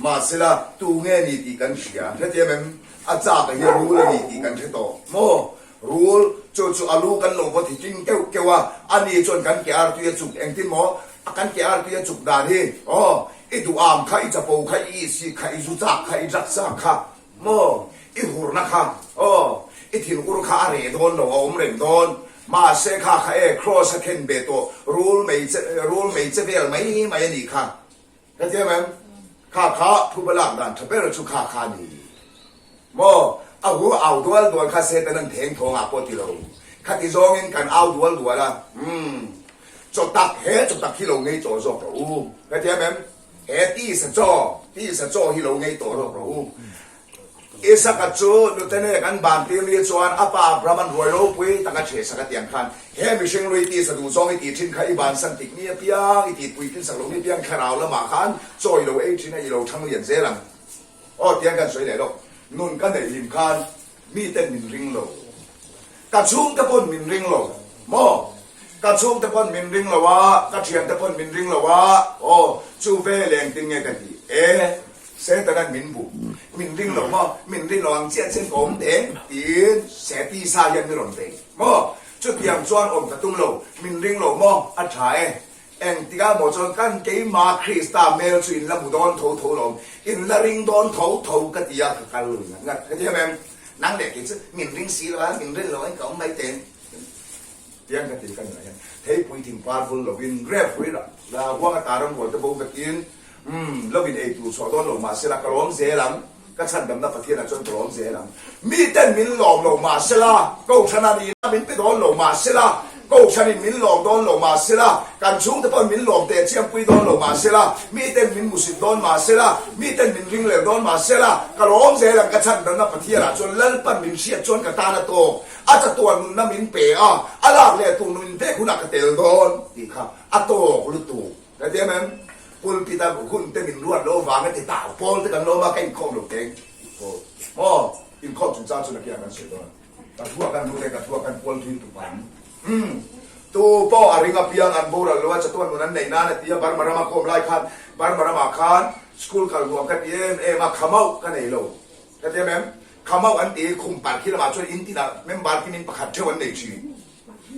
mahsela tu nge ni tih kan hria, heti em em a chak a hi rul a ni tih kan hre tawh maw, Rul, chu chu a lu kan lo vaw thi king keuh keuh a, a ni chuan kan ke artui a chuk engtin maw? A kan ke artui a chuk dan hi, aw, i duh am kha, i chapo kha, i isi kha, i zu chak kha, i drug chak kha, maw, i hurna kha, aw, i thin ur kha a reh dawn lo, a awm reng dawn. Mahse kha kha e, Kraws a khen ve tawh, rul mei che, rul mei che vel mai mai a nih kha. Hetiang em? Kha kha phuba lak dan tha ber chu kha kha ni maw? A hu au dual dual kha Satan an theng thawng ah pawh ti lo. Khati zawngin kan au dual dual a, umm, chaw tak he chaw tak hi lo ngei tawh zawk rawh u. Hetiang em? He tisa chaw, tisa chaw hi lo ngei tawh zawk rawh u. Isaka chu nutene kan ban tir ni chuan a pa Abraham-a'n ruai ropui tak a chhe sak a tiang khan, He mihring lui tisa duh zawng i tih thin kha i bansan tik ni apiang, i tih puitlin sak lo ni apiang thlarau lamah khan chaw i lo ei thin a, i lo thang lian zel ang. Aw tiang kan sawi leh lawk. Nun ka neih hlim khan miten min ring lo. Ka chhungte pawn min ring lo maw? Ka chhungte pawn min ring lo a, ka thiante pawn min ring lo a, aw chu ve leng tin nge ka ti e, Setanan min bu, min ring lo maw, min ring lo ang chiah chian ka awm teng tiin Seti sa hian mi rawn bei maw? Chutiang chuan awm ka tum lo, min ring lo maw? A tha e, Engtikah maw chuan kan keimah Krista hmel chu in la hmu dawn tho tho lawm, in la ring dawn tho tho ka ti a, ka kal lui ngat ngat. Hetiang em? Nang leh kei chu min ring si lo a, min rin lo in ka awm mai teng. Tiang ka ti ka nunah hian theipui thing par vul lovin rep hrui la huang ata ramhual te bo vekin umm lovin ei tur chhuah dawn lo mahsela ka lawm zel ang, ka chhandamna Pathianah chuan ka lawm zel ang. Miten min lawm lo mahsela Kohhranah nihna min pe dawn lo mahsela Kohhranin min lawm dawn lo mahsela kan chhungte pawhin min lawm teh chiampui dawn lo mahsela miten min musit dawn mahsela miten min ringlel dawn mahsela ka lawm zel ang ka chhandamna Pathianah chuan Lalpan min hriat chuan ka tan a tawk. A chatuan nunna min pe a, a lak leh tur nun inpek hunah ka tel dawn tih kha a tawk lutuk. Ka ti em em? Pulpit a hun te min ruat loh avanga ti tau pawl te kan lawm a, ka inkhawm lo teng tih pawl. Maw? Inkhawm chungchang chu nakinah kan sawi dawn a. Ka thua kan lut e, ka thua kan kual thui tuk ang. Umm. Tu pawh a ring apiang an boral lo a, chatuan nun an neih nan a ti a, Burma rama khawm lai khan, Burma ramah khan school kal nuam ka ti em em a, khamauh ka nei lo. Ka ti em em? Khamauh an ti i khum par khi lamah chuan in tinah member kim in pakhat theuh an nei thin.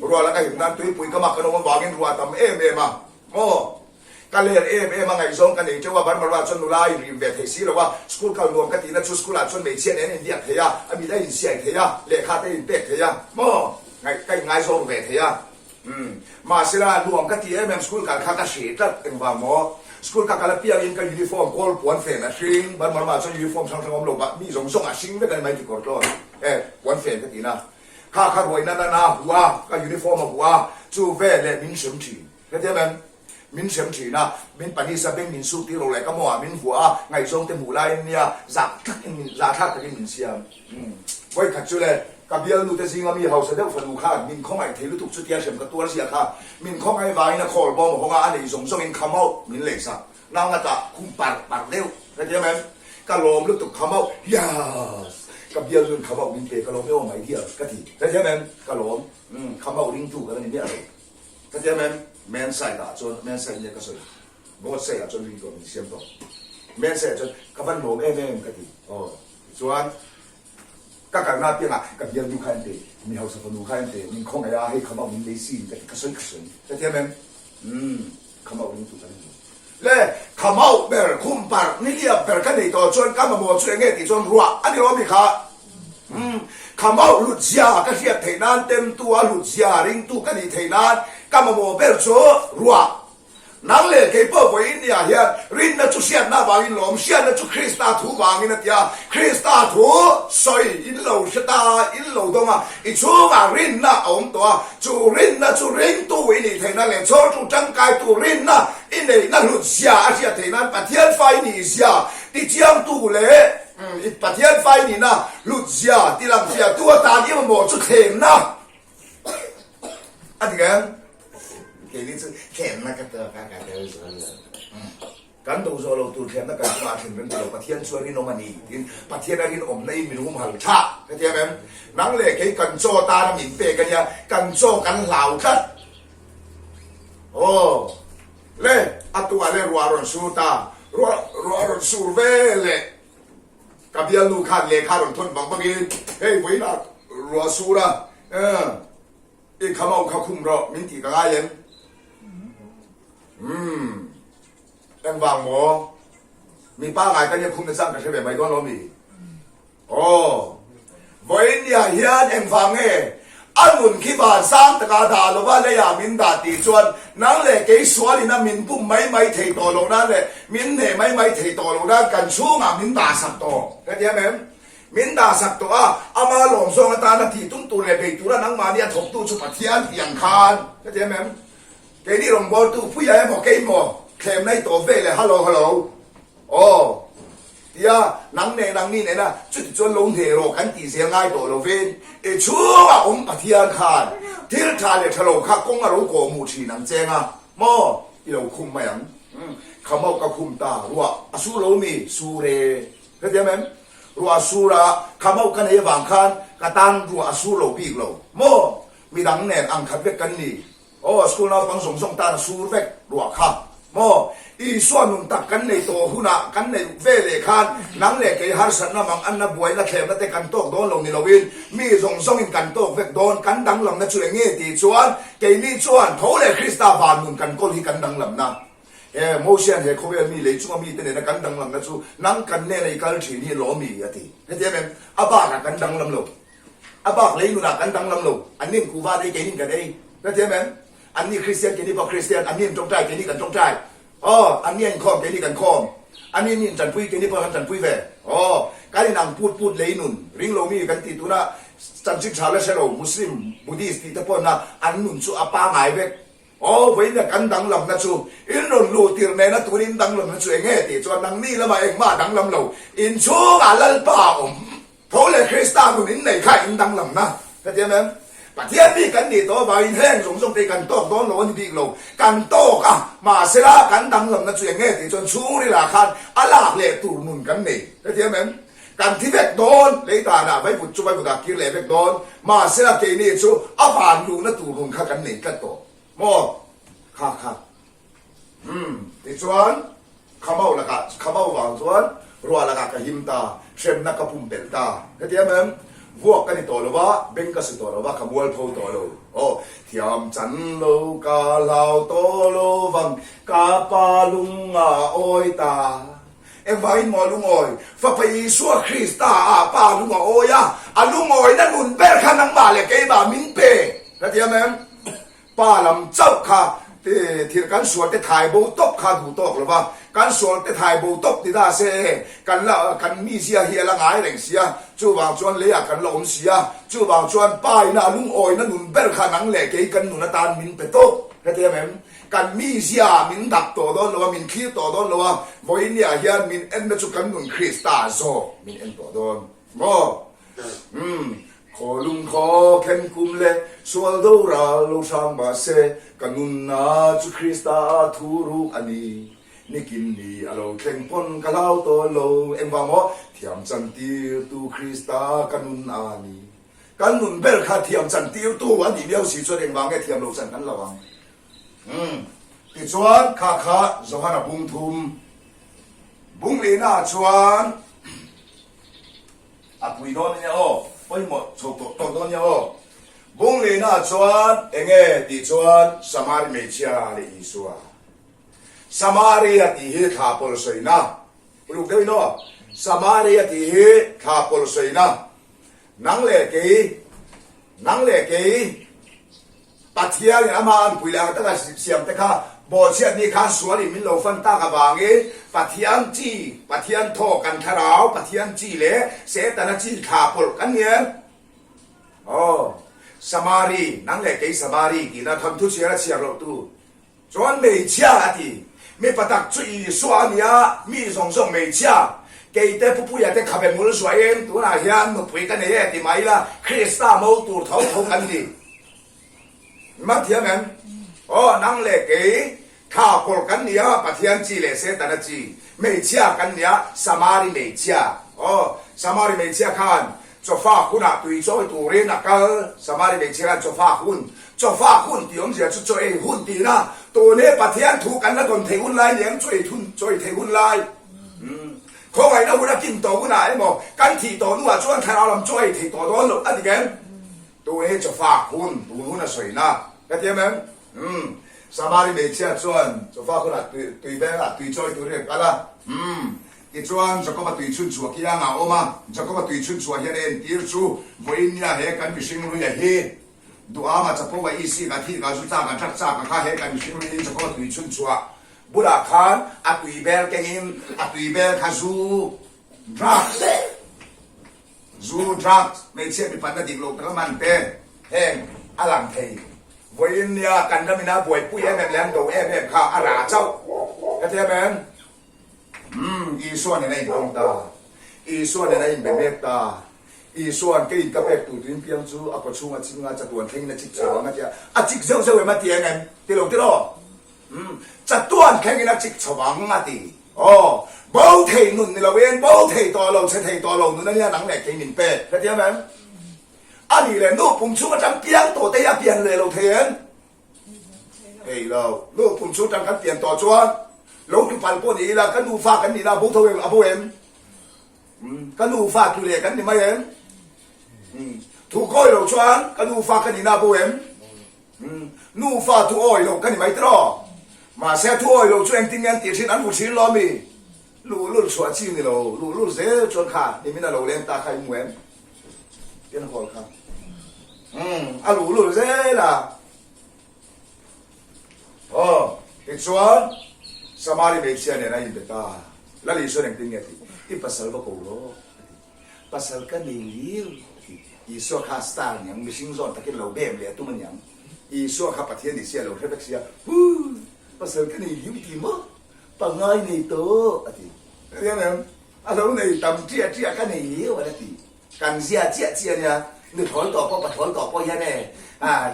Ruah laka him nan tuipui ka mak kan awm avangin ruah a tam em em a. Aw. Ka ler em em a, ngaihzawng ka nei teuh a, Burma ruah chuan nula a inrim ve thei si lo a, school kal nuam ka tihna chu school ah chuan hmeichhia nen a inbiak thei a, a mit a insiai thei a, lehkha te a inpek thei a. Maw? Ngaih ka inngaizawng ru ve thei a. Umm. Mahsela, nuam ka ti em em, school kal kha ka hrih tlat, engvang maw? School ka kal apiangin ka uniform kawl puan fen a hring, Burma ramah chuan uniform hrang hrang a awm lo, mi zawng zawng a hring vek a ni mai kekawr tlawn e, puan fen ka tina. Kha kha ruaina nana a huh a, ka uniform a huh a, chu veleh min hrem thin. Hetiang em? Min hrem thin a, min panis a, beng min suk tir lo leh ka mawngah min vuah a, ngaihzawng te hmuh laiin nia zah tlakin min, zahthlak takin min siam. Umm. Vawikhat chu le, ka bialnu te zinga mi hausa deuh fanu khan min khawngaih thei lutuk chutia hrem ka tuar zia kha, min khawngaih vangin a khawl bawm a hawng a, a nei zawng zawngin kha mauh min lei sak. Nau ngata khum par par deuh ka ti em em? Ka lawm lutuk kha mauh, Yes! Ka bialnu'n kha mauh min pe, ka lawm e aw my dear ka ti. Ka ti em em? Ka lawm. Umm, kha mauh ringtu ka la ni miah lo. Ka ti em em? Man side ah chuan, man side nia ka sawi, God side ah chuan ringtu ah min siam tawh. Man side ah chuan ka van lawm em em ka ti. Aw, tichuan ka kalna apiangah ka bialnu kha en te, mi hausa fanu kha en te, min khawngaih a, hei khamauh min lei sin ka ti, ka sawi ka sawi. Ka ti em em? Umm, khamauh ringtu ka ni lo. Le, khamauh ber, khum parh, niliap ber ka nei tawh chuan ka mamawh chu enge tih chuan ruah a ni lo ami kha? Umm, khamauh hlut zia ka hriat theih nan, temtu a hlut zia ringtu ka nih theih nan ka mamawh ber chu ruah. Nang leh kei pawh vawiin niah hian rinna chu hriatna vangin lawm, hriatna chu Krista thu vangin a ti a, Krista thu sawi in lo hre ta, in lo dawng a, i chhungah rinna a awm tawh a, chu rinna chu ringtu i nih theihna leh chhawrtu tangkaitu rinna i neihna hlut zia a hriat theih nan Pathian fa i nih zia tichiangtu leh i Pathian fa i nihna hlut zia tilangfiahtu atan i mamawh chu thlemna a dik em? Keini chu thlemna ka tawk a, ka tel zual lo. Kan do zawh lo tur thlemna kan chungah a thlen reng ti lo, Pathian chu a rinawm a ni tiin Pathian a rinawmna in min humhal tha ka ti em em? Nang leh kei kan chaw tana min pek a nia, kan chaw kan hlau tlat. Aw le, a tuah le ruah rawn sur ta, ruah ruah rawn sur ve leh ka bialnu khan lehkha rawn thawn bang bangin hei vawiinah ruah sur a, I khamauh kha khum rawh min tih ka ngai em? Umm, engvang maw? Mi pangai ka nia khum na chang ka hre ve mai dawn lo mi? Aw, vawiin hian engvang nge a nun khi van sang taka dah lova leiah min dah tih chuan nang leh kei sualin a min bum mai mai thei tawh loh nan leh min hneh mai mai thei tawh loh nan kan chhungah min dah sak tawh ka ti em em? Min dah sak tawh a, ama lawm zawng atana tih tum tur leh bei tura nangmahni a thawktu chu Pathian tih ang khan ka ti em em? Keini rawngbawltu Puia emaw keimaw thlem nai tawh ve leh hallo hallo aw tia nang neh nangni nena chuti chuan lo hneh rawh kan tih zel ngai tawh lovin i chhungah awm Pathian khan thil tha leh tha lo kha kawng a lo kawhmuh thin ang cheng a maw i lo khum mai ang khamauh ka khum ta ruah a sur lo mi sur e. Hetiang em? Ruah a sur a, khamauh ka nei avang khan ka tan ruah a sur lo bik lo. Maw? Midang nen ang khat vek kan ni. Aw, school naupang zawng zawng tan a sur vek ruah kha. Maw? Isua nun tak kan nei tawh hunah kan neih ve leh khan nang leh kei harsatna mang anna buaina thlemna te kan tawk dawn lo ni loin mi zawng zawngin kan tawk vek dawn. Kan danglamna chu eng nge tih chuan keini chuan tho leh Krista van nun kan kawl hi kan danglamna. He Mosia'n he khawvel mi lei chunga mite nena kan danglamna chu nang kan nena i kal thin hi lawm i a ti. Heti em em, a bakah kan danglam lo. A bak lei nunah kan danglam lo. An nin kuhva te hi keinin kan ei. Hrethiam em? Anni Kristian, keini pawh Kristian, anni an tawngtai, keini kan tawngtai. Aw, anni an inkhawm, keini kan khawm. Anni mi intanpui, keini pawh kan tanpui ve. Aw, kan inang put put lei nun, ring lo mi kan tih tuna chanchin tha la hre lo, Muslim, Buddhist tih te pawhna an nun chu a pangai vek. Aw, vawiin kan danglamna chu in rawn luh tir nena tun in danglamna chu eng nge tih chuan nangni lamah engmah danglam lo, inchhungah Lalpa a awm. Tho leh Krista nun in nei kha in danglamna ka ti em em? Pathian mi kan nih tawh avangin heng zawng zawng te hi kan tawk dawn lo a ni bik lo. Kan tawk a, mahsela kan danglamna chu eng nge tih chuan chhungrilah khan a lak leh tur nun kan nei ka ti em em? Kan thi vek dawn, lei danah vaivut chu vaivutah kir leh vek dawn, mahsela keini chu a van luhna tur nun kha kan nei tlat tawh maw? Kha kha. Umm, tichuan Khamau lakah, Khamau vang chuan ruah lakah ka him ta, hremna ka pumpelh ta. Heti em em, vuak ka ni tawh lo va, beng ka su tawh lo va, ka mualpho tawh lo. Aw, thiam chan lo ka hlau tawh lo vang, ka pa lung a awi ta. Engvangin maw lungawi? Fapa Isua Krista ah pa lung a awi a, a lungawina nun ber kha nangmah leh keimah min pe. Heti em em. Pa lam chauh kha thil kan sual te thai bo tawp kha duh tawk lo va, kan sual te thai bo tawp ti ta se kan la kan mizia hi a la ngai reng si a, chuvang chuan leiah kan la awm si a, chuvang chuan pa ina a lungawina nun ber kha nang leh kei kan nun atan min pe tawp heti em em, kan mizia min dak tawh dawn lo a, min thlir tawh dawn lo a, vawinia hian min enna chu kan nun Krista zawk min en tawh dawn maw? Umm. Khaw lung khaw khen kum leh sual do ral lo hrang mah se, ka nunna chu Krista a thu ruk a ni. Nikin ni a lo thleng pawn ka hlau tawh lo. Engvang maw? Thiam chan tir tu Krista ka nun a ni. Kan nun ber kha thiam chan tir tu a nih miau si chuan engvang nge thiam lo chan kan lo ang? Umm. Tichuan kha kha Johana bung thum bung lihna ah chuan A pui dawn ania aw, pawimawh chho tawh tawh dawn ania aw. Bunglina chuan enge tih chuan Samari hmeichhia leh Isua. Samaria tih hi thla pawlh sawina, uluk deuhin aw, Samaria tih hi thla pawlh sawina, nang leh kei, nang leh kei, Pathianin amah an pui leh ang taka siam te kha bawhchhiat ni khan sualin min lo fan tak avangin Pathian chi, Pathian thaw kan thlarau, Pathian chi leh Setana chi thla pawlh kan ni em? Aw, Samari, nang leh kei Samari tihna thawnthu chhiar a chhiar loh tu chuan hmeichhia a ti. Mipa tak chu Isua a nia, mi zawng zawng hmeichhia, keite Pupuia te khabe ngul zuahin tunah hian nupui ka nei e ti mai ila Krista mo tur tho tho kan ni. Mah thiam em? Aw, nang leh kei thla pawlh kan ni a, Pathian chi leh Setana chi, hmeichhia kan ni a, Samari hmeichhia. Aw, Samari hmeichhia khan chawfak hunah tui chawi turin a kal, Samari hmeichhia khan chawfak hun, chawfak hun tih awmzia chu chaw ei hun tihna, tun hi Pathian thu kan la dawn theih hun lai ni ang, chaw ei hun, chaw ei theih hun lai. Umm, khawngaihna hun a kin tawh hunah emaw, kan thih tawh hnuah chuan thlarau lam chaw ei theih tawh dawn loh a dik em? Tun hi chawfak hun, tun hun a sawina ka ti em em? Umm, Samari hmeichhia chuan chawfak hunah tui, tui vengah tui chawi turin a kal a. Umm, tichuan Jakoba tui chhun chhuah kiangah a awm a. Jakoba tui chhun chhuah hian a entir chu vawiin nia he kan mihring luia hi duhama chapo a isik a thik a zu chak a ṭak chak a kha he kan mihring luiin Jakoba tui chhun chhuah bulah khan a tui bel kengin a tui bel kha zu, drugs, Zu, drugs, hmeichhia mipatna dik lo taka man te heng a lang thei. Vawiin nia kan ram ina buaipui em em leh an do em em kha a rah chauh. Ka ti em em? Umm, Isua nen a intawng ta. Isua nen a inbe mek ta. Isua'n keiin ka pek tur tuin piang chu a kawchhunga chinga chatuan thlengin a chik chho ang a ti a. A chik zeuh zeuh em a ti em em? Ti lo ti lo. Umm, chatuan thlengin a chik chho ang a ti. Aw, bo thei nun ni loin bo thei tawh lo, chhe thei tawh lo nun a nia nang leh kei min pek. Hetiang em? A nih leh nu pum chhung atang piang tawh te hi a pian leh lo thei em? Thei lo. Nu pum chhung atang kan pian tawh chuan lo tlu pal pawh ni ila ka nu fa kan nih na a bo tho em? A bo em? Umm, ka nu fa tlu leh kan ni mai em? Umm, thu kawi lo chuan ka nu fa ka nih na a bo em? Nu fa thu awi lo ka ni mai tiraw? Mahse thu awi lo chu engtin nge an tih thin an hmu thin lo ami? Luhlul chhuah chi ni lo, luhlul zel chuan kha nimin a lo leng ta kha i hmu em? Pian hawl kha. Umm, a luhlul zel a. Aw, tichuan, Samari hmeichhia nen a inbe ta. Lal Isuan engtin nge a ti? I pasal va ko rawh, a ti. Pasal ka nei liu, a ti. Isua kha star niang, mihring zawn takin lo bem leh a tum aniang. Isua kha Pathian ni sia lo hre vek sia, Huu! Pasal ka nei liu ti maw? Pangai nei tawh, a ti. Hetiang em? A lo nei tam ṭiah ṭiah ka nei liu, a la ti. Kan zia chiah chiah nia, nuthlawl tawh pawh pathlawl tawh pawh hian e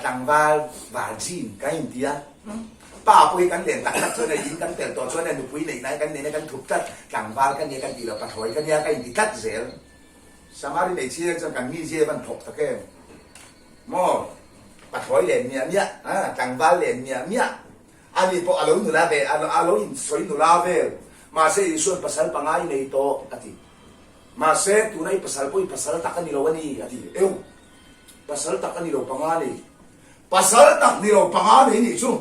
tlangval virgin kan inti a, pa pawh hi kan len tak tak chuan e in kan tel tawh chuan e nupui neih nai kan neih na kan thup tlat, tlangval ka nia kan tih loh pathlawi ka nia ka inti tlat zel. Samari nei chiah chuan kan mizia van thawk tak em maw, pathlawi len miah miah, tlangval len miah miah, ani pawh a lo nula ve, a lo insawi nula vel, mahse Isuan pasal pangai nei tawh a ti. Mahse, tuna i pasal pawh i pasal tak a ni lo a ni, a ti. Eu! Pasal tak a ni lo panga nei. Pasal tak ni lo panga nei nih chu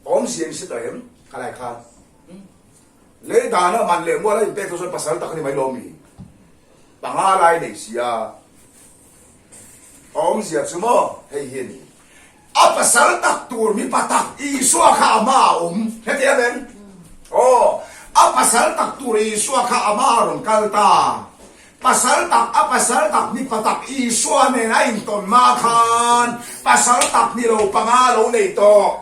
awmzia in hre ta em? Ka lai khan. Lei dana man leh mual a inpek chuan pasal tak a ni mai lo mi? Panga lai nei sia. Awmzia chu maw hei hi a ni. A pasal tak tur mipa tak Isua kha a hmaah a awm. Heti em em? Aw, a pasal tak tur Isua kha a hmaah a rawn kal ta. Pasal tak, a pasal tak mipa tak Isua nen a intawn hma khan pasal tak ni lo panga a lo nei tawh.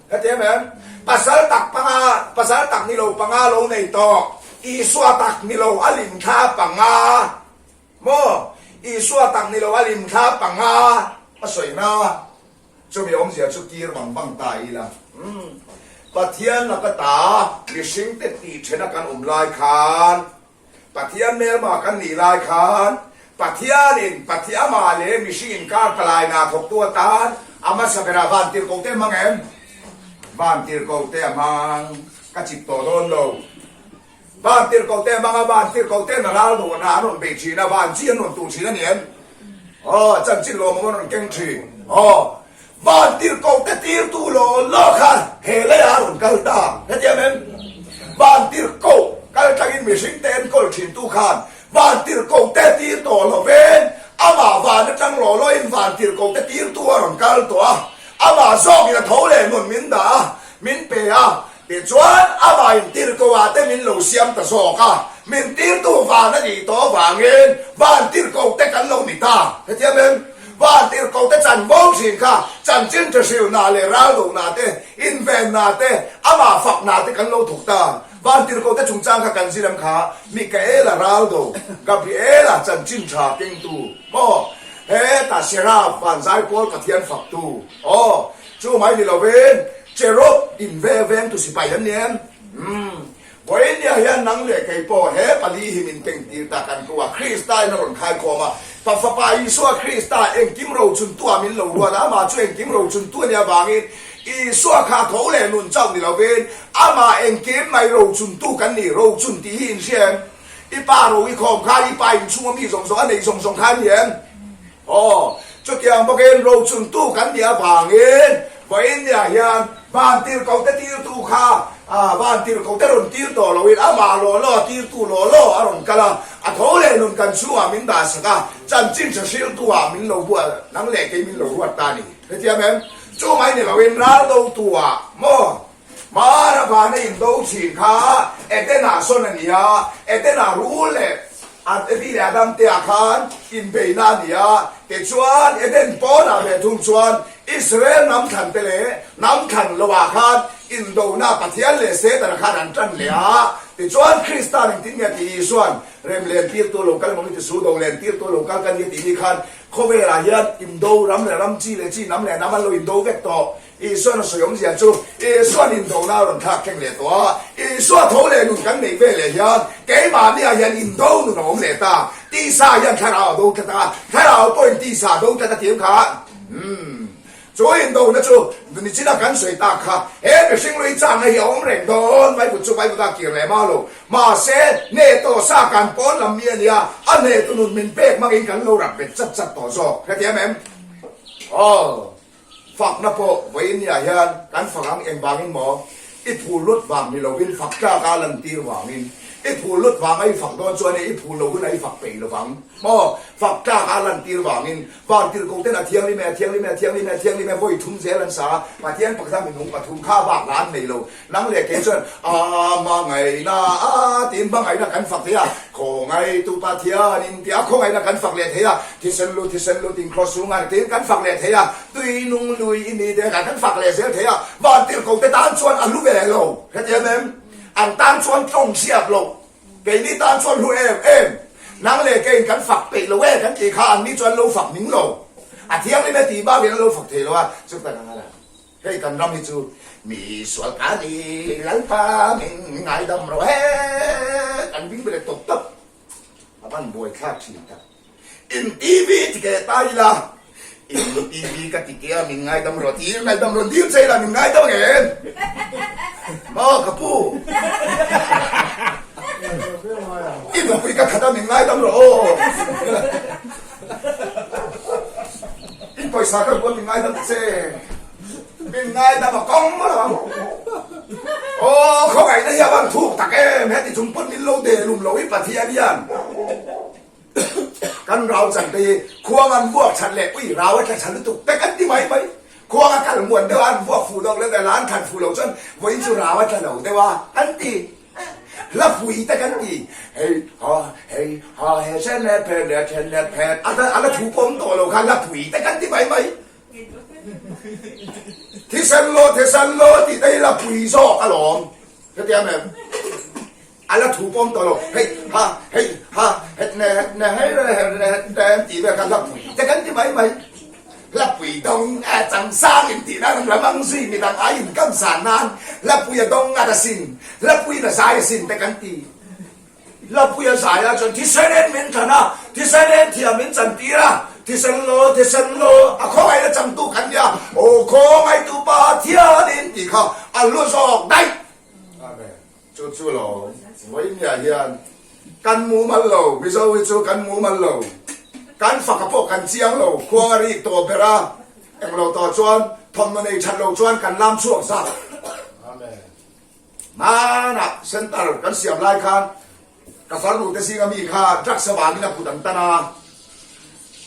Heti em em? Pasal tak panga, pasal tak ni lo panga a lo nei tawh. Isua tak ni lo a limthla panga. Maw? Isua tak ni lo a limthla panga a sawi na. Chumi awmzia chu kir vang vang ta ila. Umm. Pathian laka ta mihringte tih thena kan awm lai khan, Pathian hmelma kan nih lai khan, Pathianin Pathiama leh mihring inkar palai hna thawktu atan a hmasa berah van tirhkohte a hmang em? Van tirhkohte a hmang. Ka chip tawh dawn lo. Van tirhkohte a hmang a, van tirhkohte na ral duhna an rawn bei thin a, van chi an rawn tuh thin a ni em? Aw, chanchin lawmawm an rawn keng thin. Aw, van tirhkohte tirtu law law kha he leiah a rawn kal ta. Hetiang em? Van tirhkoh kal tlangin mihringte enkawl thintu khan van tirhkohte tir tawh lovin amah van atang law lawin van tirhkohte tirtu a rawn kal tawh a, amah zawkin a tho leh nun min dah a, min pe a, Tichuan, amah intirhkoh-ah te min lo siam ta zawk a, min tirtu van a nih tawh avangin van tirhkohte kan lo ni ta. Hetiang em? Van tirhkohte chanvo thin kha chanchin tha hrilhna leh raldohna te, invenna te, amah fakna te kan lo thawk ta. Van tirhkohte chungchang kha kan zir ang kha, Mikaela raldo, Gabriela chanchin tha kengtu, maw? Heta Seraph van zaipawl Pathian faktu, aw, chu mai ni lovin, Cherub in ve veng tu sipai an ni em? Umm. Vawinia hian nang leh kei pawh he pali hi min peng tir ta kan tu a, Krista in a rawn khai khawm a. Pa Fapa Isua Krista engkim rochun tu ah min lo ruat a, amah chu engkim rochun tu a nih avangin Isua kha tho leh nun chauh ni lovin amah engkim mai rochun tu kan ni, rochun tih hi in hria em? I pa ro i khawm khan i pa inchhung a mi zawng zawng a neih zawng zawng kha a ni em? Aw, chutiang bawkin rochuntu kan nih avangin vawiinniah hian van tirhkohte tirtu kha van tirhkohte rawn tir tawh loin amah law law tirtu law law a rawn kal a, a tho leh nun kan chhungah min dahsak a, chanchin tha hriltu ah min lo bual, nang leh kei min lo ruat ta a ni. Hetiang em? Chu mai ni loin ral dotu ah maw Mara vana indo thin kha Eden-ah sawn a ni a, Eden-ah rul leh Evi leh Adam te ah khan inbeihna a ni a, tichuan Eden pawnah ve thung chuan Israel hnam thlan te leh hnam thlan lo ah khan indona Pathian leh Setana khan an tan leh a, tichuan Krista'n engtin nge tih Isua'n rem len tirtu lo kal emaw mi tisu do len tirtu lo kal ka ni a tih ni khan khawvelah hian indo ram leh ram chi leh chi hnam leh hnam an lo indo vek tawh. Isuan a sawi awmzia chu Isuan indona a rawn thlak thleng leh tawh a, Isua tho leh nun kan neih ve leh hian keimahniah hian indo nun a awm leh ta, tisa hian thlarau a do tlat a, thlarau pawhin tisa a do tlat a ti em kha? Umm. Chu indona chu nichina kan sawi tak kha he mihring lui changna hi a awm reng dawn, Vaivut chu Vaivut a kir leh mah lo, mahse hneh tawh sa kan pawn lam mi a nia, a hnehtu nun min pek hmangin kan lo rak bet chat chat tawh zawk, hrethiam em? Aw. Fakna pawh vawiinniah hian kan fak ang engvangin maw? I phu lut vang ni lovin fak tlaka lantir vangin. I phul lut vanga i fak dawn chuan e i phul lo hunah i fak peih lovang maw? Fak tlak a lantir vangin Vantirhkoh ten a thianghlim e, a thianghlim e, a thianghlim e, a thianghlim e vawi thum zel an sa a, Pathian pakhat a minung pathum kha bak hla an nei lo. Nang leh kei chuan a hmangaihna a tiin hmangaihna kan fak thei a, khawngaihtu Pathianin tia khawngaihna kan fak leh thei a, thisen lut thisen lut in kraws chungah tiin kan fak leh thei a, tui nung lui i ni te kha kan fak leh zel thei a, Vantirhkoh te tan chuan a hlu ve lo. Hetiang em? An tan chuan tlawng chhiat lo. Keini tan chuan hlu em em. Nang leh keiin kan fak peih lo e kan tih kha anni chuan lo fak ning lo. A thianghlim e tih bakin an lo fak thei lo a, chutah kan ngai a. Hei kan ram hi chu mi sual ka ni Lalpa min ngaidam rawh he kan bing bele tawp tawp. A van buai thlak thin tak. In TV ti ke ta ila in TV ka ti ke a min ngaidam rawh ti ngaidam rawn dil che ila min ngaidam ang em? Maw ka pu I nupui ka that a min ngaidam rawh aw In pawisa ka rual min ngaidam che min ngaidam a kawng maw lo ang aw khawngaihna hi a van thuk tak em heti chung pawn min lo delum lo i Pathian hian Kan rau chan te hi khuang an vuak that leh ui rau a tla tha lutuk te kan ti mai mai. Khuang a kal muan deuh a an vuak fuh deuh leh la an khat fuh loh chuan vawiin chu rau a tla lo deuh a kan ti. Hla pui te kan ti. Hei ha hei ha he then leh phet leh then leh phet a a la thu pawm tawh lo kha hla pui te kan ti mai mai. Thisen law thisen law tih te hi hla pui zawk alawm. Hetiang em? A la thu pawm tawh lo, hei ha, hei ha, het ne het ne hei re her ne het ne an tih vel kha hlapui te kan ti mai mai. Hlapui dawng a chang sang in tih nan ram ang zui midang ai in kam san nan hlapui a dawng ngat asin, hlapui in a zai asin te kan ti. Hlapui a zai ah chuan thisen en min thlan a, thisen en thiam min chan tir a, thisen law, thisen law, a khawngaihna changtu kan nia, aw khawngaihtu Pathianin tih kha a hlu zawk daih. Amen. Chu chu lo, vawinia hian kan mumal lo, Mizo hi chu kan mumal lo, kan faka pawh kan chiang lo, khuang a rik tawh ber a, englo tawh chuan thawmhnaw nei that lo chuan kan lam chhuak zat. Hmanah center kan siam lai khan Ka farnu te zinga mi kha drugs avangin a kut an tan a,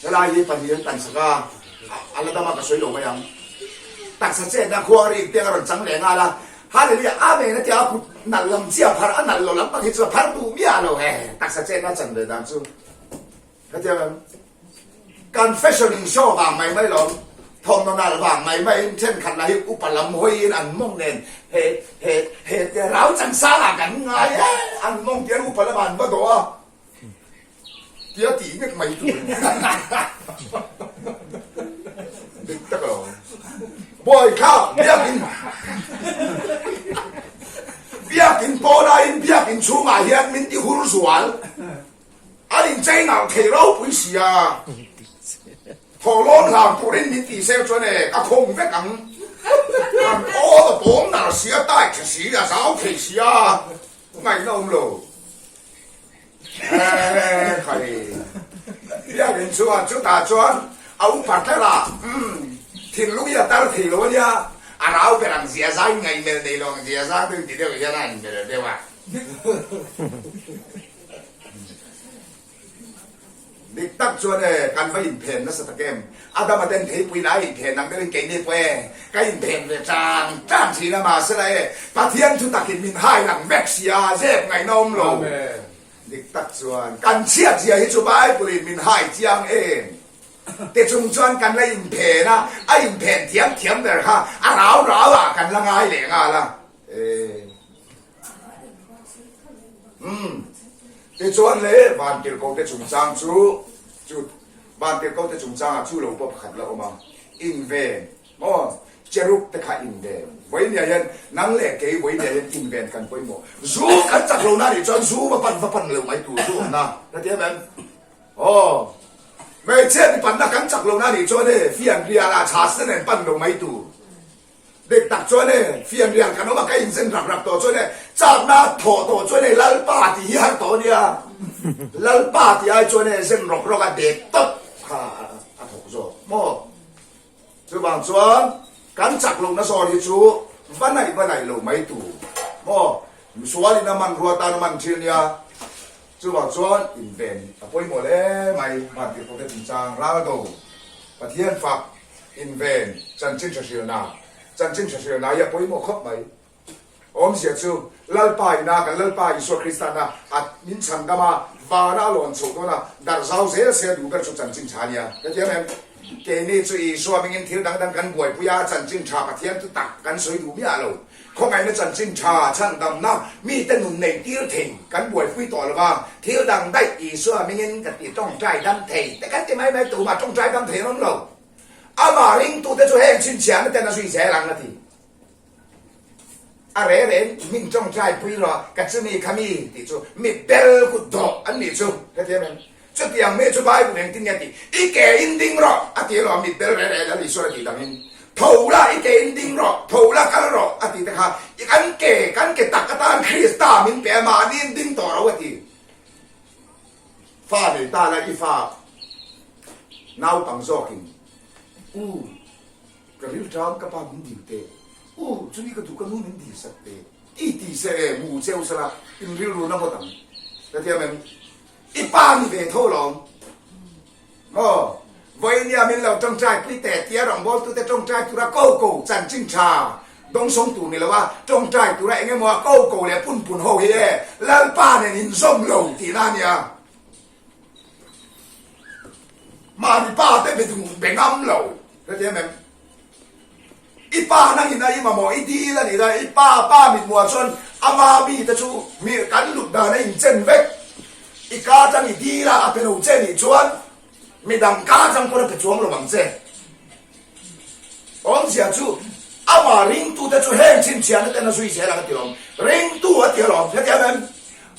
helai hi pahnih an tan sak a, a la dam a ka sawi lo mai ang. Taksa chetna khuang rik te a rawn chang leh nghal a, Hallelujah, Amen a tia a kut nalh lam chi a phar, a nalh lo lam pang hi chu a phar duh miah lo he, taksa chetna chan ve dan chu. Hetiang em? Kan fashion in show vang mai mai lawm, thawmhnaw nalh vang mai mai in thenkhat lah hi upa lam hawiin an mawng nen he he he te rau chang sang ah kan ngai e, an mawng tian upa lamah an va dawh a tia tih ngek mai tur dik tak alawm. Bawi kha biakin biakin pawnah in biakin chhungah hian min ti hur zual. An inchei nalh thei ropui si a, thawhlawm hlang turin min tih sel chuan e ka khawng vek ang. An aw a pawm nalh si a, tai tha si, a zau thei si a, ngaihna awm lo. Eeh khai biakin chuan chutah chuan a upa tlat a, umm thinlung hi a tar thei lo a nia, a rau ber ang zia zai ngaihmelh nei lo ang zia zang deuh ti deuh hian a inmelh deuh a. Dik tak chuan e, kan va inphen nasa tak em? Adama ten theipui lai inphen ang deuhin keini pawh e, ka inphen ve chang chang thin a, mahsela e, Pathian thu takin min hai lang vek si a, zep ngaihna awm lo. Dik tak chuan kan chhiat zia hi chu Bible in min hai chiang em? Te chung chuan kan la inphen a, a inphen thiam thiam ber kha a rau rau ah kan la ngai leh nghal a. E. Umm. Tichuan le Vantirhkote chungchang chu chu Vantirhkote chungchangah chu lo pawh pakhat la awm a, inven maw cherub te kha inven. Vawinia hian nang leh kei vawinia hian inven kan pawimawh. Zu kan chak lo na nih chuan zu va pan va pan lo mai tur zu awmna ka ti em em. Aw. Hmeichhia mipanna kan chak lo na nih chuan e fianrial ah chhas te nen pan lo mai tur. Dik tak chuan e, fianrial kan awm a, ka inzen rak rak tawh chuan e, chakna thawh tawh chuan e, Lalpa tih hi har tawh a nia. Lalpa tih ai chuan e, zen rawk rawk a dek tawp kha a thawk zawk maw? Chuvang chuan kan chak lohna zawn hi chu va naih va naih lo mai tur maw? Misualin a hmanrua tan a man thin nia. Chuvang chuan inven a pawimawh hle mai. Vantirhkohte chungchang raldo, Pathian fak, inven, chanchin tha hrilhna, chanchin tha hrilhna hi a pawimawh khawp mai. Awmzia chu Lalpa ina kan Lalpa Isua Krista na a min chhandam a, vana a lawn chhoh dawn a, darh zau zel se a duh ber chu chanchin tha a nia. Ka ti em em? Keini chu Isua hmingin thil dang dang kan buaipui a, chanchin tha Pathian thu tak kan sawi duh miah lo. Khawngaihna chanchin tha chhandamna mite nun neih tir thei kan buaipui tawh lo va, thil dang daih Isua hmingin ka ti tawngtai dam thei te kan ti mai mai, tumah tawngtai dam thei an awm lo. Amah ringtute chu heng chhinchhiahna ten a zui zel ang a ti. A re reng min tawngtai pui rawh ka chumi kha mi tih chu mi bel kut dawh an nih chu hetiang em? Chutiang mi chu Bible engtin nge a tih? I ke in ding rawh a ti alawm mit bel re re Lal Isua a tih dangin tho la i ke in ding rawh tho la kal rawh a tih te kha i kan ke kan ke tak atan Krista min pe a mahni in ding tawh ro a ti. Fa nei ta la i fa naupang zawkin u Ka rilṭam ka pa min dil teh. U, chumi ka duh ka nu min dil sak teh. I ti se e, mu cheu sela in rilru na ngawt ang. Ka ti em? I pa ni ve tho lawm. Maw? Vawinia min lo ṭawngṭai pui teh tia rawngbawltute ṭawngṭai tura ko ko chanchin ṭha dawngsawng tur ni lo a, ṭawngṭai tura eng emaw a ko ko leh pun pun ho hi e, Lalpa nen inzawm lo tihna a nia. Mahni pa te be duh be ngam lo ka ti em em. I pa nangin a i mamawh i dil a nih la i pa pa mithmuah chuan ama mi te chu mi kan lut dan a inchen vek. I ka tang i dil a a pe lo che nih chuan midang ka tang pawn a pe chuang lo ang che. Awmzia chu amah ringtute chu heng chhinchhiahna ten a zui zel ang a ti awm. Ringtu a ti alawm. Hetiang em?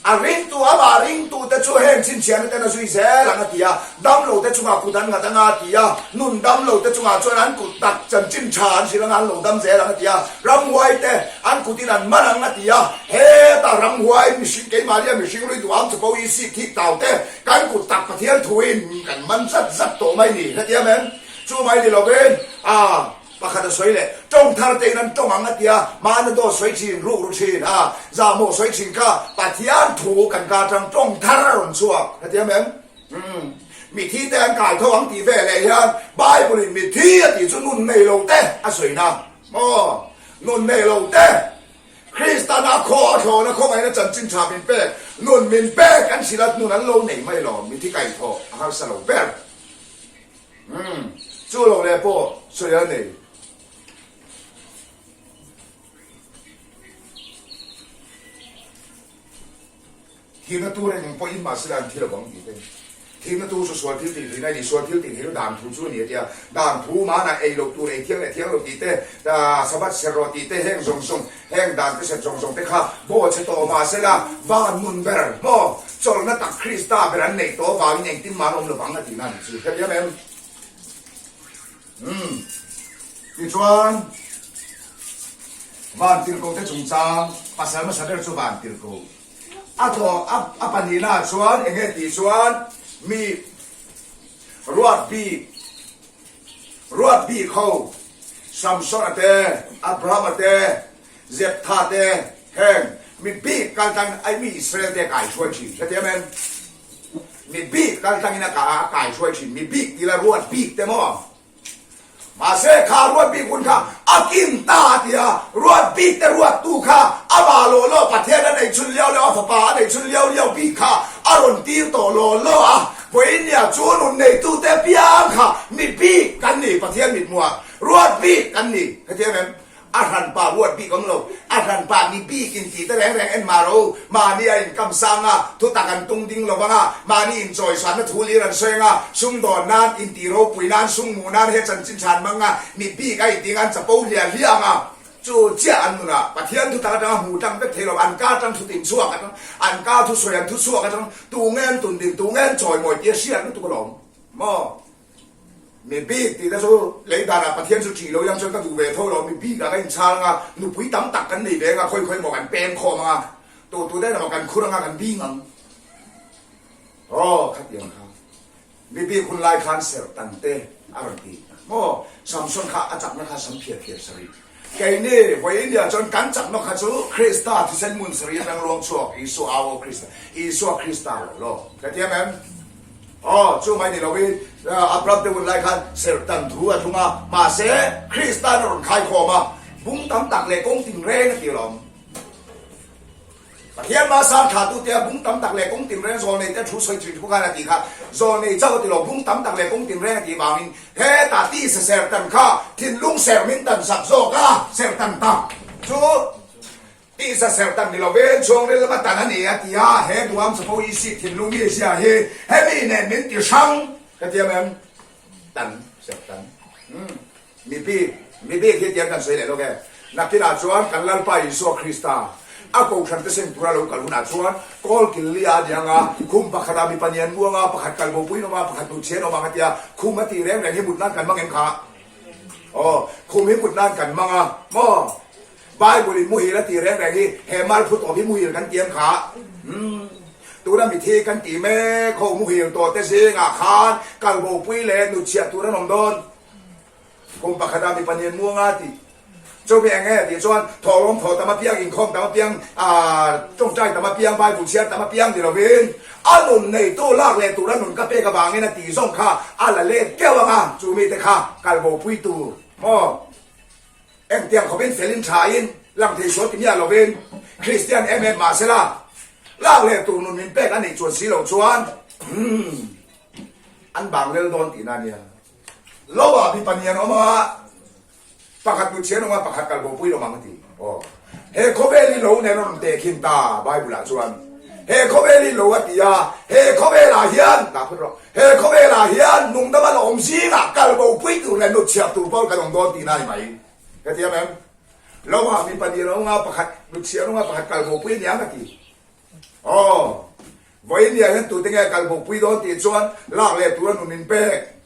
A ringtu, amah ringtute chu heng chhinchhiahna ten a zui zel ang a ti a. Damlote chungah kut an nghat anga a ti a. Nun damlote chungah chuan an kut tak chanchin tha an hrilh anga an lo dam zel ang a ti a. Ramhuaite an kutin an man ang a ti a. Heta ramhuai mihring keimahnia mihring hlui duham chapo i sik thik tau te kan kut tak Pathian thuin kan man zat zat tawh mai ni. Hetiang em? Chu mai ni lovin, a, pakhat a sawi leh, tawng thar tein an tawng ang a tia, mahna dawt sawi thin, ruk ru thin, a, zahmawh sawi thin kha Pathian thu kan ka atang tawng thar a rawn chhuak a tia mem? Umm, mithi te an kai tho ang tih ve leh hian Bible in mithi a tih chu nun nei lo te a sawina maw? Nun nei lo te Kristan a khaw a thlawna khawngaihna chanchin tha min pek, nun min pek an hrilh a, nun an lo nei mai lo, mithi kai thawh a harsa lo ber. Umm, chu lo leh pawh sawi a nei. Thihna tur eng pawhin mahsela an thi lo vang tih te. Thihna tur chu sual thil tih theihna a ni, sual thil tih theihna dan thu chu a ni a ti a. Dan thu manah ei loh tur ei thiang leh thiang lo tih te, Sabbath ser rawh tih te, heng zawng zawng, heng dan te set zawng zawng te kha baw chhe tawh mahsela van nun ber maw? Chawlhna tak Krista ber an neih tawh avangin engtin mah an awm lo vang a tihna a ni chu. Hetiang em? Umm. Tichuan, Vantirhkohte chungchang pasal hmasa ber chu Vantirhkoh a thaw a, a pahnihnaah chuan eng nge tih chuan mi ruat bik, ruat bik ho, Samsona te, Abrahama te, Zeptha te, heng mi bik kal tang ai mi Israel te a kai hruai thin. Hetiang em? Mi bik kal tangin a a kai hruai thin. Mi bik tila ruat bik te maw? Mahse kha ruat bik hun kha a kin ta a ti a, ruat bik te ruat tu kha amah law law Pathian a nei chhun liau liau, a fapa a nei chhun liau liau bik kha a rawn tir tawh law law a. Vawinia chu nun neitute piang kha mi bik kan ni, Pathian mithmuah ruat bik kan ni. Hetiang em? A hranpa ruat bik awm lo, a hranpa mi bik in tih te reng reng en mah ro, mahni a inkam sang a, thutak an tung ding lo vang a, mahni inchawisanna thu lir an sawi ang a, sumdawn nan, intih ropui nan, sumhmuh nan he chanchin than mang a, mi bik a intih ang an chapo hliah hliah ang a, chu chiah an nunah Pathian thutak atanga hmuh tlang vek thei lo, an ka atang thu tin chhuak atang, an ka thusawi an thu chhuak atang, tu nge an tun din, tu nge an chawimawi tih a hriat lutuk alawm maw? Mi bik tih te chu lei danah Pathian chu ṭih lo iang chuan ka duh ve tho lo, mi bikah ka inchhal anga, nupui tam tak kan nei ve anga, khawi khawi maw kan pem khawm anga, tu tu te emaw kan khur anga kan bing ang. Aw khatiang kha mi bik hun lai khan serh tan te a rawn ti maw, Samson kha a chakna kha sam phiar phiar sarih. Keini vawi India chuan kan chakna kha chu Krista thisen hmun sarih atang ruang chhuak Isua au aw Krista, Isua Krista lo law. Ka ti em em? Aw, chu mai ni lovin Abraham te hun lai khan serhtan thu a thlung a, mahse Krista'n a rawn khaikhawm a, bung tam tak leh kawng tinreng a ti alawm. Pathian hmasa thlahtu tia bung tam tak leh kawng tinreng zawlnei te thu sawi thin thu khan a tih kha, zawlnei chauh a ti lo, bung tam tak leh kawng tinreng a tih vangin hetah tisa serhtan kha thinlung serh min tan sak zawk a, serhtan tak chu tisa serhtan ni lovin chhungril lama tan a ni a ti a, he duham chapo isik thinlung mi zia hi hemi nen min ti hrang ka ti em? Tan serhtan. Mi bik, mi bik hi tiang kan sawi leh lawk e. Nakinah chuan kan Lalpa Isua Krista a kohhran te seng tura lo kal hunah chuan kawl kil li a ni ang a, khum pakhatah mipa ni an mu ang a, pakhat kal bopui an awm a, pakhat hnuchhi an awm ang a tia, khum a tih reng reng hi mut nan kan mang em kha? Aw, khum hi mut nan kan mang a maw? Bible in muhil a tih reng reng hi he malphu tawp hi muhil kan ti em kha? Umm, tuna mithi kan tih mek ho muhil tawh te zingah khan kal bopui leh hnutchhiah tur an awm dawn. Kum pakhatah mipa nen muang a tih chu mi eng nge tih chuan thawhlawm thaw tam apiang, inkhawm tam apiang, tawngtai tam apiang, Bible chhiar tam apiang ni lovin a nun neitu lak leh tura nun ka pek avangin a tih zawng kha a la let keuh ang a, chu mite kha kalbopui tur maw? Engtiang khawpin felin thain lang thei sual ti miah lovin Kristian em em mahsela lak leh tur nun min pek a neih chuan si loh chuan umm an bang lel dawn tihna a nia. Lo ah mipa ni an awm a, pakhat kutchhi an awm a, pakhat kalbopui an awm ang a ti. Aw. He khawvel hi lo nen a rawn tehkhin ta Bible ah chuan. He khawvel hi lo a ti a, he khawvel ah hian, dah phut rawh, he khawvel ah hian nungdam a la awm zingah kalbopui tur leh nutchhiah tur pawh kan awm dawn tihna a ni mai. Hetiang em? Lo ah mipa ni an awm a, pakhat nutchhiah an awm a, pakhat kalbopui a ni ang a ti. Aw. Vawiin ah hian tute nge kal bawkpui dawn tih chuan lak leh tura nun in pek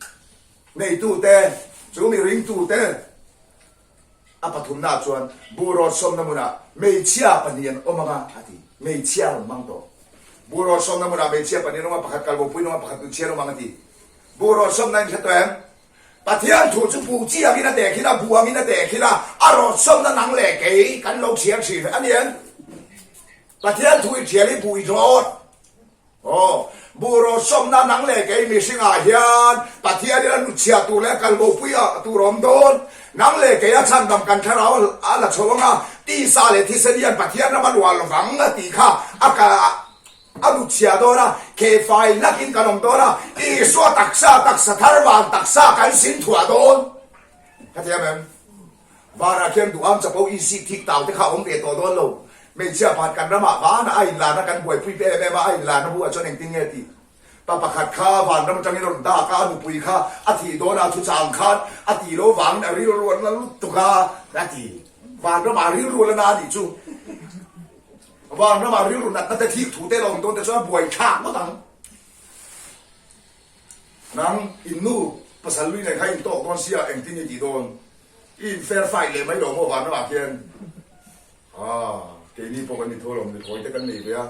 neitute chu mi ringtute a pathumnaah chuan buhrawt sawmna hmunah hmeichhia pahnih an awm ang a, a ti. Hmeichhia a rawn hmang tawh. Buhrawt sawmna hmunah hmeichhia pahnih an awm a, pakhat kal bawkpui an awm a, pakhat nunchhia an awm ang a ti. Buhrawt sawmna in hre tawh em? Pathian thu chu buh chi angin a tehkhin a, buh angin a tehkhin a, a rawt sawmna nang leh kei kan lo chhiar thin a ni em? Pathian thu i thial hi buh i rawt. Aw, buh rawt sawmna nang leh kei mihringah hian Pathianin a nutchhiah tur leh a kalbopui tur a awm dawn. Nang leh kei a chhandam kan thlarau a la chho ang a, tisa leh thisen hian Pathian ram a luah lovang a tih kha a kal a nutchhiah dawn a, khehfai lakin kan awm dawn a, Isua taksa, taksa thar van taksa kan sin thuah dawn. Ka thiam em? Vanah khian duham chapo isi thik tau te kha a awm ve tawh dawn lo. Hmeichhia pakhat kan ramah vanah a inlarna kan buaipui pe em em a, a inlarna buah chuan engtin nge tih? Pa pakhat kha vanram atangin a rawn dak a, a nupui kha a thih dawn a, thu chang khan a tih lo vangin a rilru a la lutuk a, a ti. Vanramah rilru a la na a nih chu. Vanramah rilru natna te thik thu te la awm dawn te chuan a buai thlak ngawt ang. Nang in nu pasal lui nen kha in tawk dawn sia engtin i tih dawn? I in fair fight leh mai lo maw vanramah khian? Aa, keini pawh kan inthaw lo, mithawi te kan nei ve a,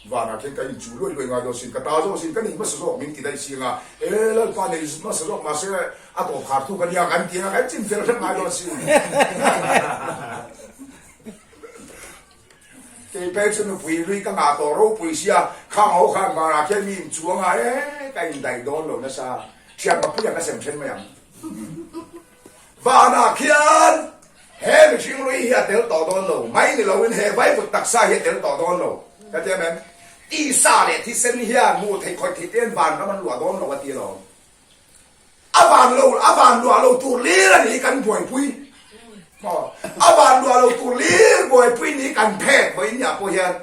vanah khian kan inchuh luai luai ngai dawn sin, ka ta zawk sin, ka nei hmasa zawk min ti daih si anga, e Lalpa nei hmasa zawk mahse a tawp khar tu ka nia kan ti anga kan chin fel hrep ngai dawn sin. Kei phei chu nupui hlui ka ngah tawh ropui sia, khang ho khan vanah khian mi inchuh anga e ka indaih dawn lo nasa, thian papuia ka sem then mai ang. Vanah khian he mihring lui hi a tel tawh dawn lo, mai ni loin he vaivut taksa hi a tel tawh dawn lo. Ka ti em em? Tisa leh thisen hian hmuh theih khawih theih tein van ram an luah dawn lo a ti alawm. A van lo, a van luah lo tur lir a ni kan buaipui. Maw? A van luah lo tur lir buaipui ni kan phek vawiin niah pawh hian.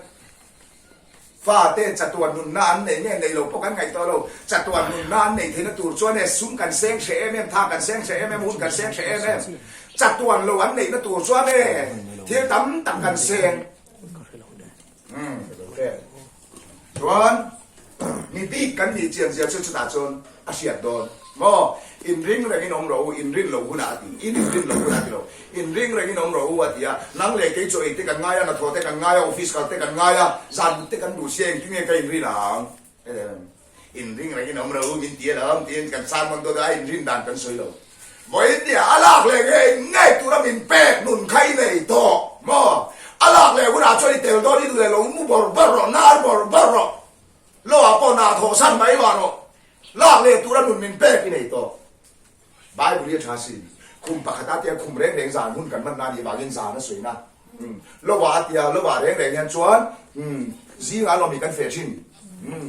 Fate chatuan nunna an nei nge nei lo pawh kan ngaih tawh lo. Chatuan nunna an nei theihna tur chuan e sum kan seng hreh em em, tha kan seng hreh em em, hun kan seng hreh em em. Chatuan lo an neihna tur chuan e thil tam tak kan seng. Umm chuan mi bik kan nih chian zia chu chutah chuan a hriat dawn maw? Inring rengin awm rawh u, inrin lo hunah a ti. In inrin lo hunah a ti lo. Inring rengin awm rawh u a ti a. Nang leh kei chaw ei te kan ngai a, hnathawh te kan ngai a, office kal te kan ngai a, zan mut te kan duh sia engtin nge ka inrin ang? Inring rengin awm rawh u min ti alawm tiin kan sermon dawt a, a inrin dan kan sawi lo. Vawiin nia a lak leh ngei ngei tura min pek nun kha i nei tawh maw? A lak leh hunah chuan i tel dawn i duh leh lo mu bawrh bawrh rawh, nar bawrh bawrh rawh, loah pawh nah thawhsan mai mah rawh, lak leh tura nun min pek i nei tawh. Bible hi a tha sin. Khum pakhat a tia khum reng reng zan hun kan hman na nih vangin zan a sawi na. Lovah a tia lovah reng reng hian chuan zingah alawm hi kan feh thin.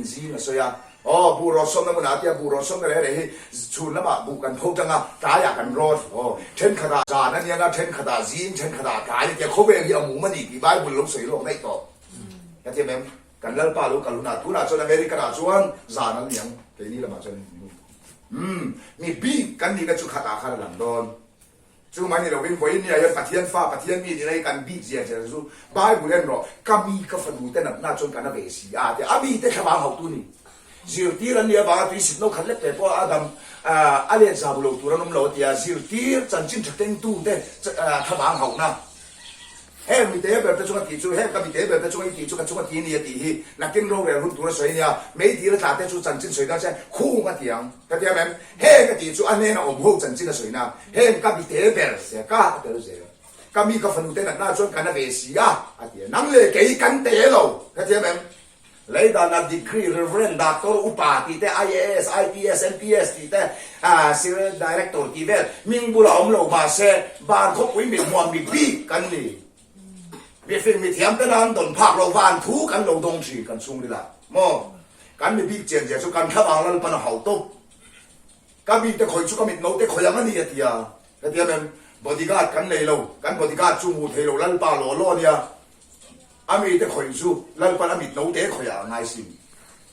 Zing a sawi a. Aw buh rawt sawmna hmunah a tia buh rawt sawmna reng reng hi chhun lamah buh kan pho tang a, tlaiah kan rawt. Aw thenkhatah zan a niang a, thenkhatah zing, thenkhatah tlai a tia khawvel hi a mum a ni tih Bible lo sawi lawk daih tawh. Ka ti em? Kan Lalpa lo kal hunah tunah chuan American ah chuan zan an niang keini lamah chuan umm mi bik kan nihna chu khatah khan a lang dawn. Chu mai ni lovin vawiin nia hian Pathian fa Pathian mi nihna hi kan bik zia zia chu Bible en rawh ka mi ka fanu te natna chuan ka na ve si a tia a mi te thlavang hauh tu ni. Zirtir an nih avanga tui sitno khat lek te pawh a dam a let zau lo tur an awm lo a tia zirtir chanchin tha kengtu te thlavang hauhna Heng mite ber te chunga tih chu, heng ka mite ber te chunga i tih chu ka chunga ti ni a tih hi nakin rorel hun tur a sawi a nia, meidil a tla te chu chanchin sawi dan se khung a ti ang ka ti em em, heng a tih chu a hnena awm ho chanchin a sawi na, heng ka mite ber se ka a tel zel, ka mi ka fanu te natna chuan ka na ve si a a ti a, nang leh kei kan te lo ka ti em em. Leidana degree, Reverend, Doctor, Upa tih te, IAS, IPS, MPS tih te, Sir Director tih vel hming bulah awm lo mahse van khawpui mit hmuam mit bik kan ni. Mifing mithiam te nan dawn phak lo van thu kan lo dawng thin kan chhungril ah maw? Kan mi bik chian zia chu kan thlavang Lalpan a hau tawp. Ka mite khawih chu ka mit no te khawih ang a ni a ti a. Ka ti em? Bodyguard kan nei lo, kan bodyguard chu hmuh thei lo Lalpa law law a nia. A mite khawih chu Lalpan a mit no te khawih ah a ngai sin.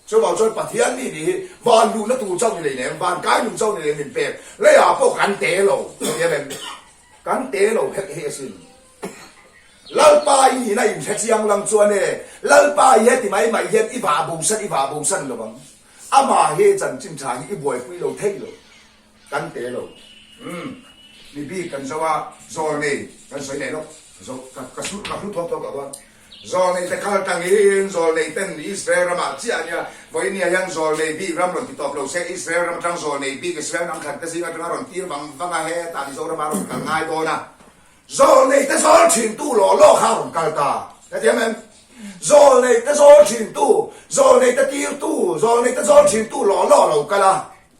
Chuvang chuan Pathian mi nih hi van luhna tur chauh ni lei nem, van kai nun chauh ni lei min pek, leiah pawh kan te lo, ka ti em em? Kan te lo hek hi asin. Lalpa i nihna inhre chiang lang chuan e, Lalpa i heti mai mai hian i vah bosan i vah bosan lo vang. Amah hi chanchin tha hi i buaipui lo thei lo. Kan te lo. Umm. Mi bik kan zo a, zawl nei kan sawi leh lawk. Zo, ka, ka su, ka hlu thawk thawk loh a. Zawl nei te kal tangin zawl nei ten Israel ramah chiah a nia. Vawinia hian zawl nei bik ram rawn ti tawp lo se, Israel ram atang zawl nei bik Israel hnam thlan te zing atanga rawn tir vang vang a, hetah Mizoram ah rawn kal ngai dawn a. Zawl nei te zawl thin tu law law kha rawn kal ta. Hetiang em? Zawl nei te zawl thin tu, zawl nei te tir tu, zawl nei te zawl thin tu law law lo kal a.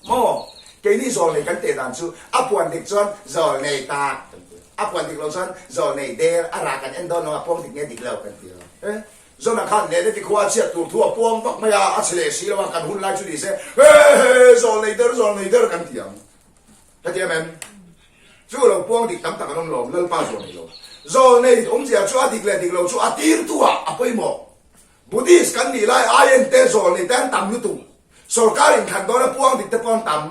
Maw? Keini zawl nei kan teh dan chu a puan dik chuan zawl nei tak kan ti a, a puan dik lo chuan zawl nei der a rah kan en dawn lo a puang dik nge dik lo kan ti lo. E, Zona khan nene ti khua a chhiat tur thu a puang vak mai a, a chhe leh si lo a, kan hun lai chu ni se he he zawl nei der zawl nei der kan ti ang. Heti em em? Chu lo puang dik tam tak an awm lo, Lalpa zawl nei lo. Zawl nei awmzia chu a dik leh dik lo chu a tirtu ah a pawimawh. Buddhist kan nih lai aiin te zawl nei te an tam lutuk. Sorkar inthlan dawna puang dik te pawh an tam.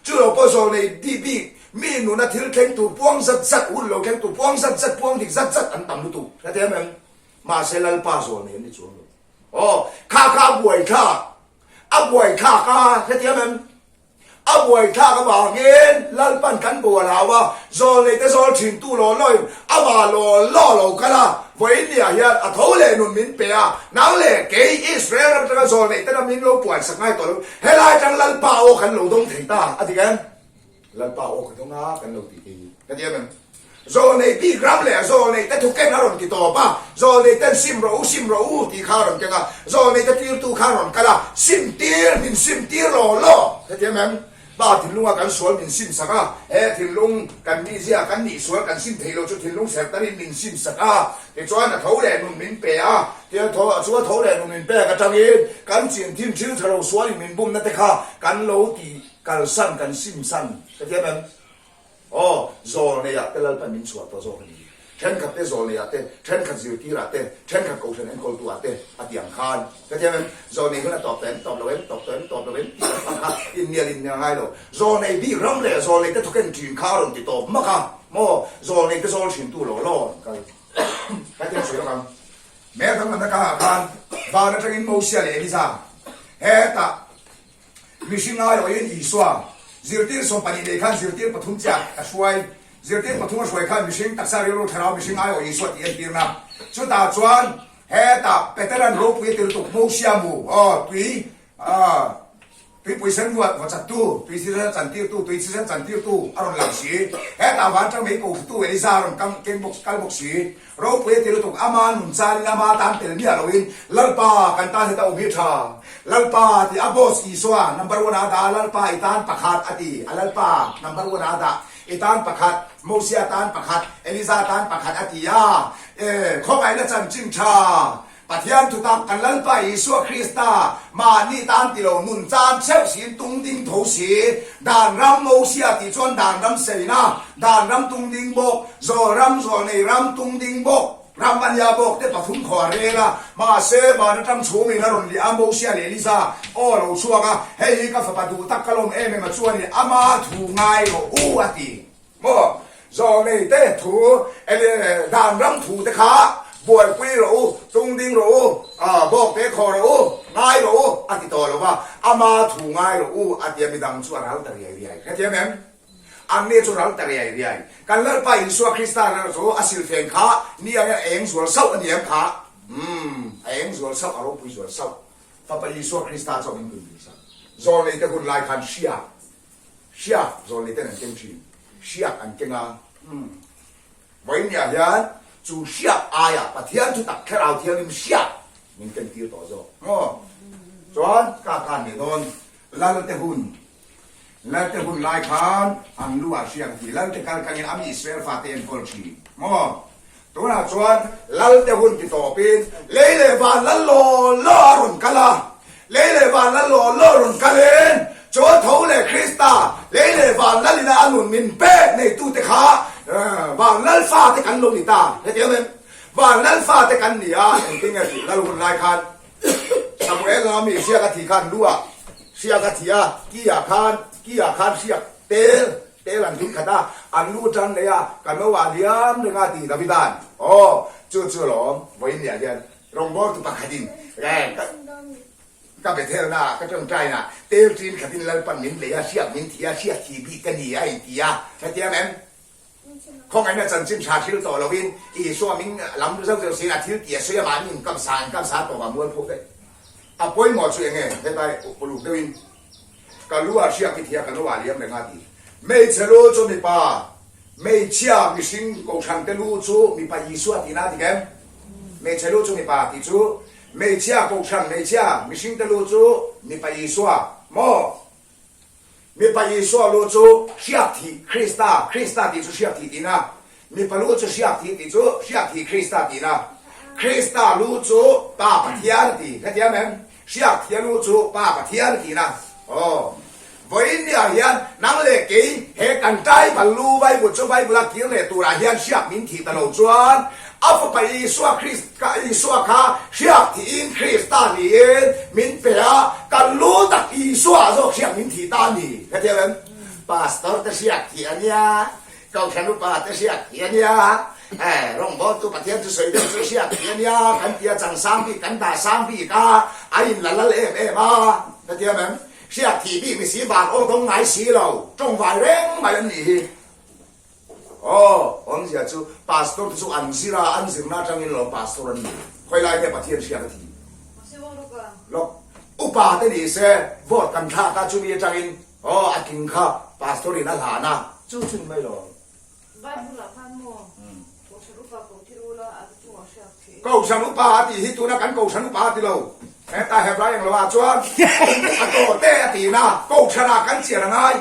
Chu lo pawh zawl nei dih bik, mi nuna thil thleng tur puang zat zat, hun lo thleng tur puang zat zat, puang dik zat zat an tam lutuk. Ka ti em em? Mahse Lalpa zawl nei an ni chuang lo. Aw, kha kha a buaithlak. A buaithlak a, heti em em? A buaithlak avangin Lalpan kan bo a hlau a, zawlneite zawl thintu law lawin amah law law lo kal a, vawiinniah hian a tho leh nun min pe a, nang leh kei Israel ram atanga zawlneite ram min lo puansak ngai tawh lo, helai atang Lalpa aw kan lo dawng thei ta a ti em? Lalpa aw ka dawng a kan lo tih thei ka ti em em? Zawlnei bik ram leh zawlnei te thuken a rawn ti tawp a, zawlnei ten sim rawh u, sim rawh u tih kha a rawn keng a, zawlnei te tirtu kha a rawn kal a, sim tir, min sim tir law law, hetiang em? Pa thinlunga kan sual min sim sak a, he thinlung kan mizia kan nih sual kan sim theih lo chu thinlung serh tarin min sim sak a, tichuan a tho leh nun min pe a, tia tho chu a tho leh nun min pek atangin kan chin thin thil tha lo sualin min bumna te kha kan lo ti kalsan kan sim san, hetiang em? Aw, zawlneiah te Lalpan min chhuah tawh zawk a ni. Thenkhat te zawlneiah te, thenkhat zirtirah te, thenkhat kohhran enkawltuah te a ti ang khan. Ka ti em, zawlnei hun a tawp tawh em, tawp lo em, tawp tawh em, tawp lo em tih kan hmang kha inmial inmial ngai lo. Zawlnei bik ram leh zawlnei te thawken thin kha a rawn ti tawp mak a, maw zawlnei te zawl thin tu law law an kal. Ka ti ang sawi lawk ang. Mel danglamna kangah khan van atangin Mosia leh Eliza hetah Mihring aiawhin Isua zirtir 12 nei khan zirtir pathum chiah a hruai. Zirtir pathum a hruai khan mihring taksa rilru thlarau mihring aiawh Isua tih entirna. Chutah chuan hetah Peteran ropui a ti lutuk Mosia mu aw tui aw. Tuipui sen vuat vaw chattu, tui thisen chantirtu, tui thisen chantirtu a rawn lang si. Hetah vantlang mei kohrutu Eliza a rawn keng bawk, kal bawk si. Ropui a ti lutuk, ama nun chanin ama tan tel miah loin, Lalpa, kan tan heta awm hi tha. Lalpa ti a boss Isua number one a dah a, Lalpa i tan pakhat a ti a, Lalpa number one a dah i tan pakhat, Mosia tan pakhat, Eliza tan pakhat a ti a, e, khawngaihna chanchin tha. Pathian thutak kan Lalpa Isua Krista mahni tan ti lo nun chan cheuh siin tung ding tho si. Dan ram Mosia tih chuan dan ram seina, dan ram tung ding bawk, zawl ram zawl nei ram tung ding bawk, ram a nia bawk te pathum khaw a rel a. Mahse, van atang chhungin a rawn liah a, Mosia leh Elisa aw lo chhuak a, hei hi ka fapa duh tak ka lawm em em a chuanin ama thu ngai rawh u a ti. Maw? Zawlnei te thu dan ram thu te kha buaipui rawh u, tung ding rawh u, bawk te khaw rawh u, ngai rawh u a ti tawh lo va, ama thu ngai rawh u a tia midang chu a ral ta riai riai. Hrethiam em? Anni chu ral ta riai riai. Kan Lalpa Isua Krista ral chu a silfeng kha ni angin a eng zual sauh a ni em kha? Umm, a eng zual sauh, a ropui zual sauh. Fapa Isua Krista chauh min tunpui sak. Zawlnei te hun lai khan hria. Hriak zawlnei ten an keng thin. Hriak an keng a. Umm. Vawinia hian chu hriak aiah Pathian thutak Thlarau Thianghlim hriak min ken tir tawh zawk. Maw? Chuan ka kan leh dawn. Lalte hun. Lalte hun lai khan an lu ah hriak a ti. Lalte kal kangin a mi Israel fate enkawl thin. Maw? Tunah chuan Lalte hun ti tawpin lei leh van lal law law a rawn kal a, lei leh van lal law law rawn kalin chuan tho leh Krista lei leh van lalina a nun min pek neitute kha van lal fate kan lo ni ta. Hetiang em? Van lal fate kan ni a, engtin nge tih lal hun lai khan Samuel anga mi hriak a thih khan lu ah hriak a thih a, ki ah khan ki ah khan hriak tel Tel an ding khat a, an lu tan leh a, ka no ah liam reng a ti Davida'n, Aw, chu chu alawm, vawiinniah hian rawngbawltu pakhatin ka Bethelna ah ka tawngtaina tel ṭin khatin Lalpan min lei a, hriak min thi a, hriak thi bik ka ni a inti a, hetiang em? Khawngaihna chanchin ṭha thil tawh loin Isua min lam zauh zauh siin a thil tih a sawi a, mahni inkamsa inkamsa tawp a mualpho daih. A pawimawh chu enge hetlai uluk deuhin Ka lu a hriak i thia ka lo ah liam reng a ti. Hmeichhe lu chu mipa, hmeichhia mihring kohhran te lu chu mipa Isua tihna a dik em? Hmeichhe lu chu mipa tih chu hmeichhia kohhran hmeichhia mihring te lu chu mipa Isua maw? Mipa Isua lu chu hriak thih Krista, Krista tih chu hriak thih tihna. Mipa lu chu hriak thih tih chu hriak thih Krista tihna. Krista lu chu Pa Pathian a ti. Hetiang em? Hriak thia lu chu Pa Pathian a tihna. Aw. Vawiinniah hian nang leh kei he kan tribal lu Bible chu Bible a kir leh turah hian hriak min thih ta lo chuan a Fapa Isua Krist Isua kha hriak thihin Krista niin min pe a, kan lu tak Isua zawk hriak min thih ta a ni. Hetiang em? Pastor te hriak thih a nia. Kohhran upa te hriat hi a nia, rawngbawltu Pathian chu sawi deuh chu hriat hi a nia, kan ti a, chang sang bik kan dah sang bik a, a in la lal em em a, ka ti em em, hriat thih bik ni si van aw dawng ngai si lo, tawngvai reng mai an nih hi. Aw, awmzia chu pastor te chu an zir a, an zirna atangin lawm pastor an ni, khawi lai nge Pathian hriat a thih? Lawk, upa te ni se vote kan thlak a, chumi atangin Aw a tling kha pastor in a hlan a chu chu ni mai lo. Bible ah khan maw Kohhran upa ko thil ula a chungah hriak thei. Kohhran upa a tih hi tuna kan Kohhran upa a ti lo. Heta Hebrai englo ah chuan a tawh te a ti na Kohhran ah kan chian a ngai.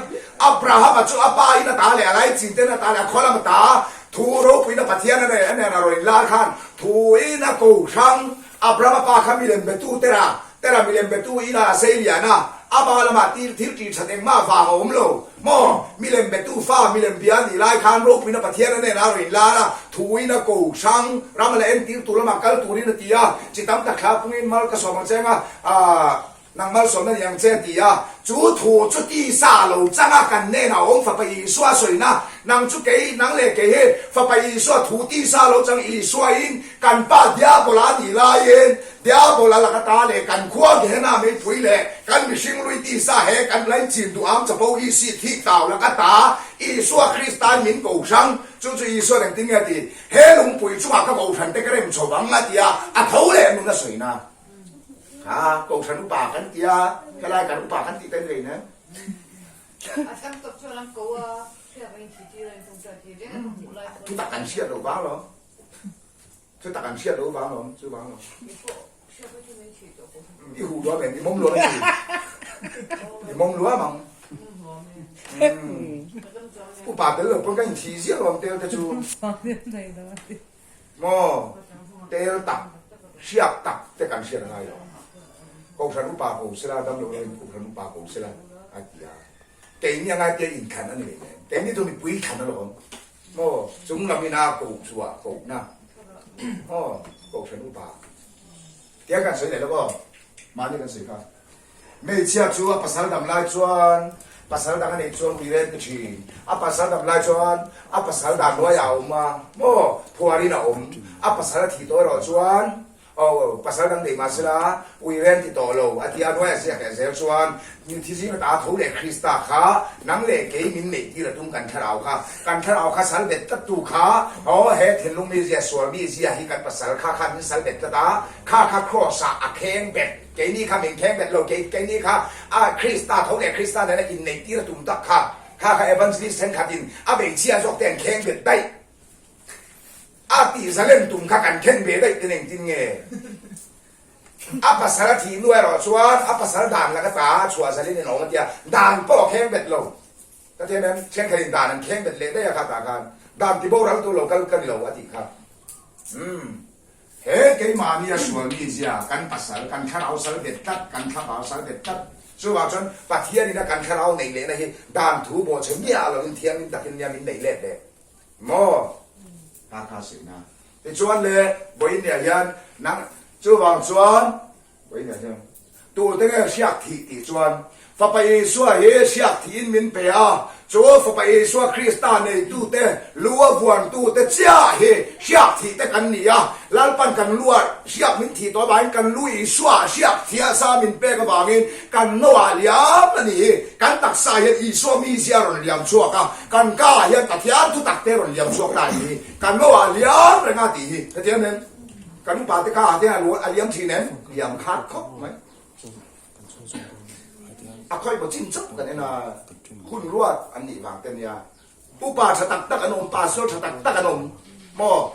Abraham a chu a pa in a ta leh a laichin ten a ta leh a khaw lam a ta thu ropuina Pathian a nen a rawn inlar khan thu in a Kohhrang Abraham a pa kha milem betu tera Tera milem betu ina a sei lian a, ama lamah tir thil tih that engmah vang a awm lo. Maw? Milem betu fa milem bia nih lai khan ropuina Pathian a nen a rawn inlar a, thuin a ko hrang, ram a la entir tur lamah kal turin a ti a, chi tam tak thla pungin mal ka sawm ang che anga, aah, nang malsawmna ni ang che a ti a. Chu thu chu tisa lo chang a kan nen a awm Fapa Isua sawina, nang chu kei, nang leh kei hi Fapa Isua thu tisa lo chang Isuain kan pa Diabola nih laiin Diabola laka ta leh kan khua Gehenna meipui leh kan mihring lui tisa he kan laichin duh am chapo isi thih tau laka ta Isua Kristain min ko hrang chu chu Isuan engtin nge a ti? He lungpui chungah ka kohhran te ka rem chho vang a ti a, a tho leh nun a sawina. Kha Kohhran upa kan tia, helai kan upa kan tih ta ni rei nen. Thutak an hriat loh vang lawm. Thutak an hriat loh vang lawm, chu vang lawm. I huh luam em? I mawm luam em? I mawm luam ang. Upa tel lo pawn ka inthih ziah lawm tel te chu. Maw? Tel tak, hriak tak te kan hriat a ngai lo. Kohhran upa ko sela, damlo loin kohhran upa ko sela a ti a. Keini a ngaite inthlan a ni leh nen. Keini chu mipui thlan alawm. Maw? Chung lam ina ko chhuah kohna. Maw? Kohhran upa. Tiang kan sawi leh lo aw. Mahni kan sawi kha. Hmeichhia chu a pasal dam lai chuan pasal dang a neih chuan ui reng ti thin. A pasal dam lai chuan a pasal dan hnuaiah a awm a, maw phuarin a awm. A pasal a thih tawh erawh chuan aw pasal dang neih mah sela ui reng ti tawh lo a ti a, hnuaiah ziak leh zel chuan mitthi zinga ta tho leh Krista kha nang leh kei min neih tir a tum kan thlarau kha. Kan thlarau kha sal bet tlat tu kha aw he thinlung mizia sual mizia hi kan pasal kha khan min sal bet tlat a, kha kha cross ah a kheng bet. Keini kha min kheng bet lo, kei keini kha a Krista tho leh Krista nena inneih tir a tum tak kha, kha kha evangelist thenkhatin a hmeichhia zawk te an kheng bet daih. A tih zalen tum kha kan khen ve daih ten engtin nge? A pasal a thih hnu erawh chuan a pasal dan laka ta a chhuah zalin in awm a tia, dan pawh a kheng bet lo. Ka ti em em, thenkhatin dan an kheng bet leh daih a kha tah khan, dan ti boral tu lo kal ka ni lo a tih kha. Umm. He keimahni a sual mizia, kan pasal, kan thlarau sal bet tlat, kan thlavau sal bet tlat. Chuvang chuan Pathianin a kan thlarau neih lehna hi dan thu bawhchhe miah lovin thiangin takin nia min neih let leh maw? Kha kha sihna. Tichuan le vawiinniah hian nang chuvang chuan vawiinniah hian Tute nge hriak thih tih chuan Fapa Isua hi hriak thihin min pe a, chu Fapa Isua Krista neitute, lu a vuantute chiah hi hriak thih te kan ni a. Lalpan kan lu ah hriak min thih tawh avangin kan lu Isua hriak thih a sa min pek avangin kan no ah liam a ni hi. Kan taksa hian Isua mizia a rawn liam chhuak a, kan ka ah hian Pathian thutak te a rawn liam chhuak ta a ni hi. Kan no ah liam reng a tih hi. Hetiang em? Kan upa te kha te a liam thin em? Liam khat khawp mai. A khawi maw chin chauh kan en a, hun ruat an nih vang te nia. Upa tha tak tak an awm, pastor tha tak tak an awm maw?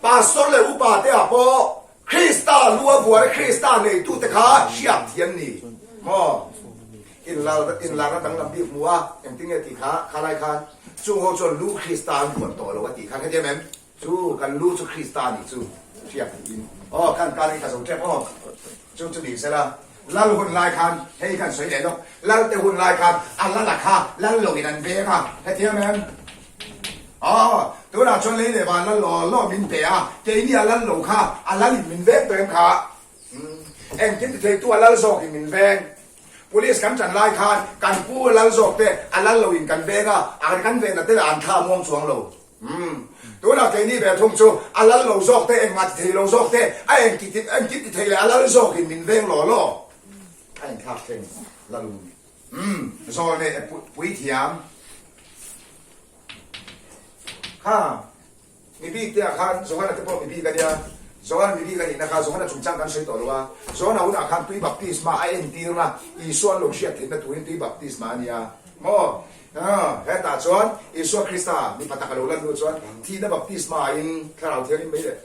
Pastor leh upa te ah pawh Krista lu a vuar a Krista neitu te kha hriat thiam ni maw? Inlarna danglam bik hmu a, engtin nge tih kha khalai khan chung ho chuan lu Krista an vuan tawh lo a tih khan hetiang em? Chu kan lu chu Krista nih chu hriat tiin aw khan kar hi ka zo tep aw chu chu ni sela lal hun lai khan hei khan sawi leh lawk lal te hun lai khan a lal a kha lal lo in an veng a hetiang em aw tunah chuan lei leh van lal law law min pe a keini a lal lo kha a lal in min veng tawh em kha engkim ti thei tu a lal zawk in min veng Police kan ṭan lai khan kan pu a lal zawk te a lal lo in kan veng a a kan venna te lah an thla muang chuang lo. Umm. Tunah keini ve thung chu a lal lo zawk te, engmah ti thei lo zawk te, a engti ti engkim ti thei leh a lal zawkin min veng law law. A inthlak thleng lalun. Umm. Zawl nei puithiam. Kha. Mi bik te ah khan Johana te pawh mi bik a nia. Johana mi bik a nihna kha Johana chungchang kan sawi tawh lo a. Johana hunah khan tui baptisma a entirna Isua an lo hriat theihna turin tui baptisma a nia. Maw? Hetah chuan Isua Krista mipa tak a lo lan hnu chuan thihna baptisma in Thlarau Thianghlim mai leh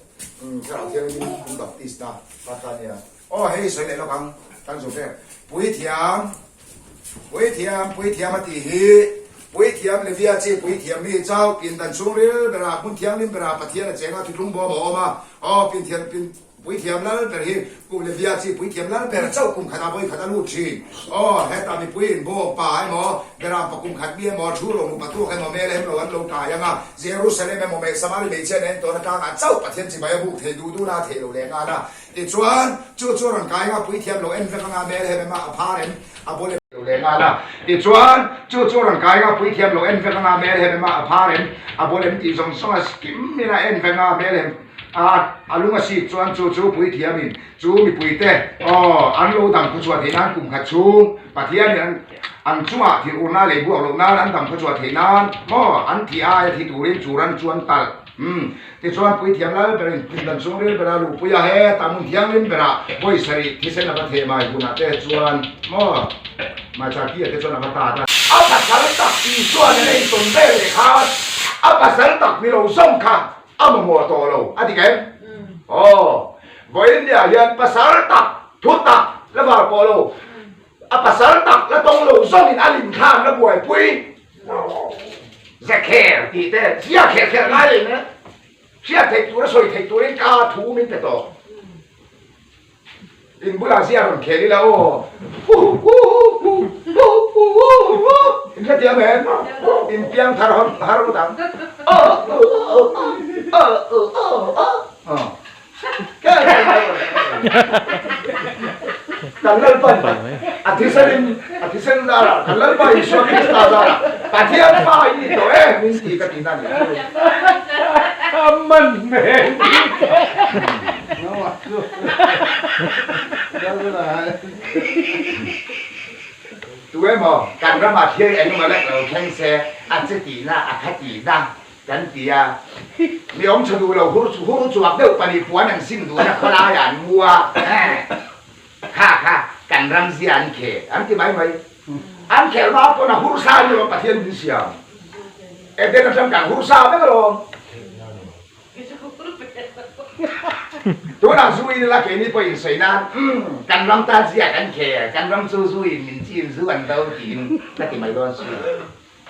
Thlarau Thianghlim in baptisna kha kha a nia. Aw hei sawi leh lawk ang kan zawh vel. Puithiam, Puithiam, Puithiam a tih hi Puithiam Levia chi Puithiam mi chau pindan chhungril berah hmun thianghlim berah Pathian a cheng a thuthlung bawm a awm a. Aw pinthian pin Puithiam lal ber hi Pu Levia chi Puithiam lal ber chauh kum khatah vawi khat a lut thin. Aw hetah mipuiin bawm pa emaw beram pa kum khat mi emaw thu ro nupa tuak emaw mel em lo an lo kai ang a. Jerusalem emaw mei Samari hmeichhia nen tawn atangah chauh Pathian chibai a buk thei duh duhna a theih lo leh nghal a. Tichuan, chu chu rawn kai anga puithiam lo en vek anga mel hem ema a phar em a bul em lo leh nghal a. Tichuan, chu chu rawn kai anga puithiam lo en vek anga mel hem ema a phar em a bul em tih zawng zawng a kim in a en vek anga mel hem a a lung a sik chuan chu chu puithiamin chu mipuite aw an lo dam khawchhuah theih nan kum khat chhung Pathianin an an chungah thil urna lei buak loh nan an dam khawchhuah theih nan maw an thih aia thi turin chu ran chuan talh. Umm, tichuan Puithiam Lal berin pindan chhungril bera luhpui a, hetah hmun thianghlim berah vawi sarih thisen a va theh mai hunah te chuan maw Maichaki-a te chuan a va tat a. A pasal tak Isua nena intawn vel leh khan a pasal tak ni lo zawng kha a mamawh tawh lo a ti em? Aw, vawiin niah hian pasal tak thu tak la var pawh lo, a pasal tak la tawng lo zawngin a limthlan la buaipui. Zakher tih te zia kher kher ngai leh nen hriat theih tura sawi theih turin ka thu min pe tawh. In bulah zia rawn khel ila aw. In hrethiam em? In piang thar har ngawt ang. Kan Lalpan a thisenin a thisen zarah kan Lalpa Isua Krista zarah Pathian fa i ni tawh e min ti ka tihna a ni chu. A man hmel Tu emaw kan ramah thil engemaw lek lo thleng se a che tihna a kha tihna Kan ti a, mi awm tha duh lo hur hur chuak deuh pahnih puan an sim duhna khawlaiah an mu a, kha kha kan ram zia an khel an ti mai mai. An khelh hma pawn a hur sa ni lo Pathian min siam. Eden atang kan hur sa vek alawm. Tunah zu in ila keini pawh insawi nan umm kan ram tan zia kan khel, kan ram chu zu in min chin zu an do tiin ka ti mai dawn si.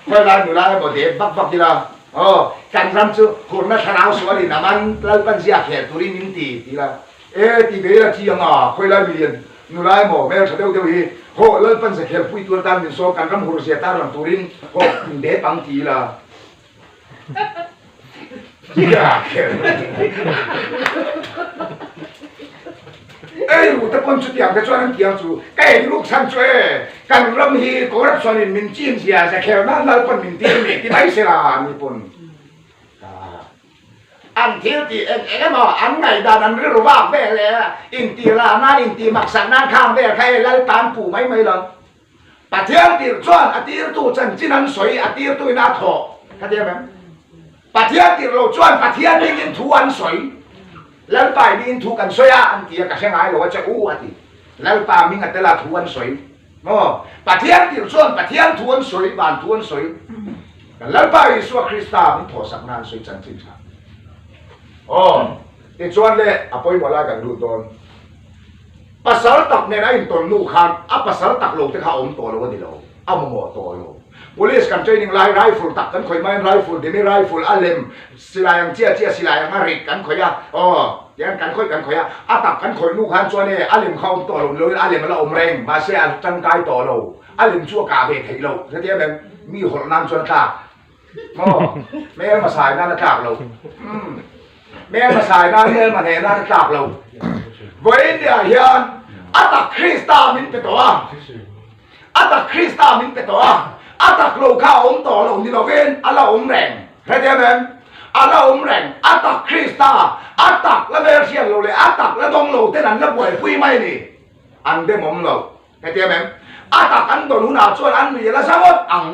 Khawilai nula emaw dep vak vak ila, Aw, kan ram chu hurna thlarau sualin a man Lalpan zia khel turin min ti, ti ila. E, ti ve ila chi anga, khawilai milian nula emaw hmeltha deuh deuh hi, Haw, Lalpan zia khel pui tur atan min sawm, kan ram hur zia tar lang turin, haw, min dep ang, ti ila. Ei ru te pawn chutiang te chuan an tiang chu ka eng ruk chhan chu e kan ram hi corruption in min chin zia zia khel nan lal pawn min tir ni ti mai sela ni pawn an thil ti eng eng emaw an ngaihdan an rilru vak vel e inti la nan inti maksak nan khang vel kha e lalpan puh mai mai lo. Pathian tir chuan a tirtu chanchin an sawi, a tirtu in a thawh. Ka ti em em? Pathian tir lo chuan Pathian ningin thu an sawi. Lalpa i ningin thu kan sawi a, an ti a, ka hre ngai lo a che u a ti. Lalpa ming a tel a thu an sawi. Maw? Pathian tir chuan Pathian thu an sawi, van thu an sawi. Kan Lalpa Isua Krista min thawhsak nan sawi chanchin tha. Aw, tichuan le a pawimawh lai kan lut dawn. Pasal tak nen a intawn nu khan a pasal tak lo te kha a awm tawh lo a ni lo, a mamawh tawh lo. Police kan training lai rifle tak kan khawih maiin rifle demi rifle a lem silai ang chiah chiah silai ang a rit kan khawih a, aw tiang kan khawih kan khawih a, a tak kan khawih nu khan chuan e a lem kha a awm tawh lo ni loin a lem a la awm reng mahse a tangkai tawh lo, a lem chu a kah ve theih loh hetiang em mi hawlh nan chuan a tlak maw hmel hmasai nan a tlak lo hmel hmasai nan hmel hmaneh nan a tlak lo vawiin ni ah hian a tak Krista min pe tawh a a tak Krista min pe tawh a a tak lo kha a awm tawh lo ni lovin a la awm reng hrethiam em a la awm reng a tak Krista a tak la vel hriat lo leh a tak la dawng lo ten an la buaipui mai ni an demawm lo hrethiam em a tak an dawn hunah chuan an nui a la za ngawt ang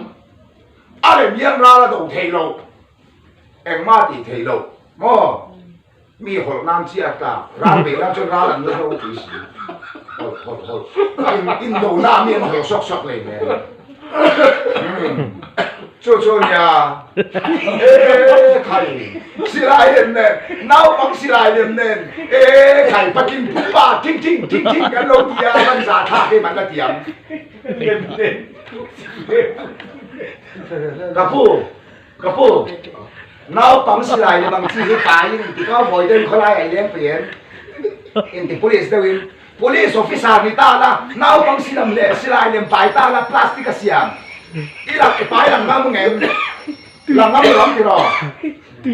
A rem hian ral a do thei lo, engmah tih thei lo maw? Mi hawlh nan chiah a tlak, ral beih nan chuan ral an la zo pui si. Hawlh, hawlh, hawlh. In, in do na mi an hawlh sawk sawk lei nen. Chu chu nia. E khai, silai lem nen, naupang silai lem nen, e khai, patling pumpa, ting ting, ting ting kan lo ti a, van za thlak hi man la ti ang. Ka pu, ka pu, naupang silai leh bang chi hi paiin inti cowboy deuhin khawlai ah i leng pui em? Inti police deuhin, police officer ni ta la, naupang silam leh silai lem pai ta la, plastic a siam. I lak i pai lang ngam ngem? Lang ngam lo ang tiraw?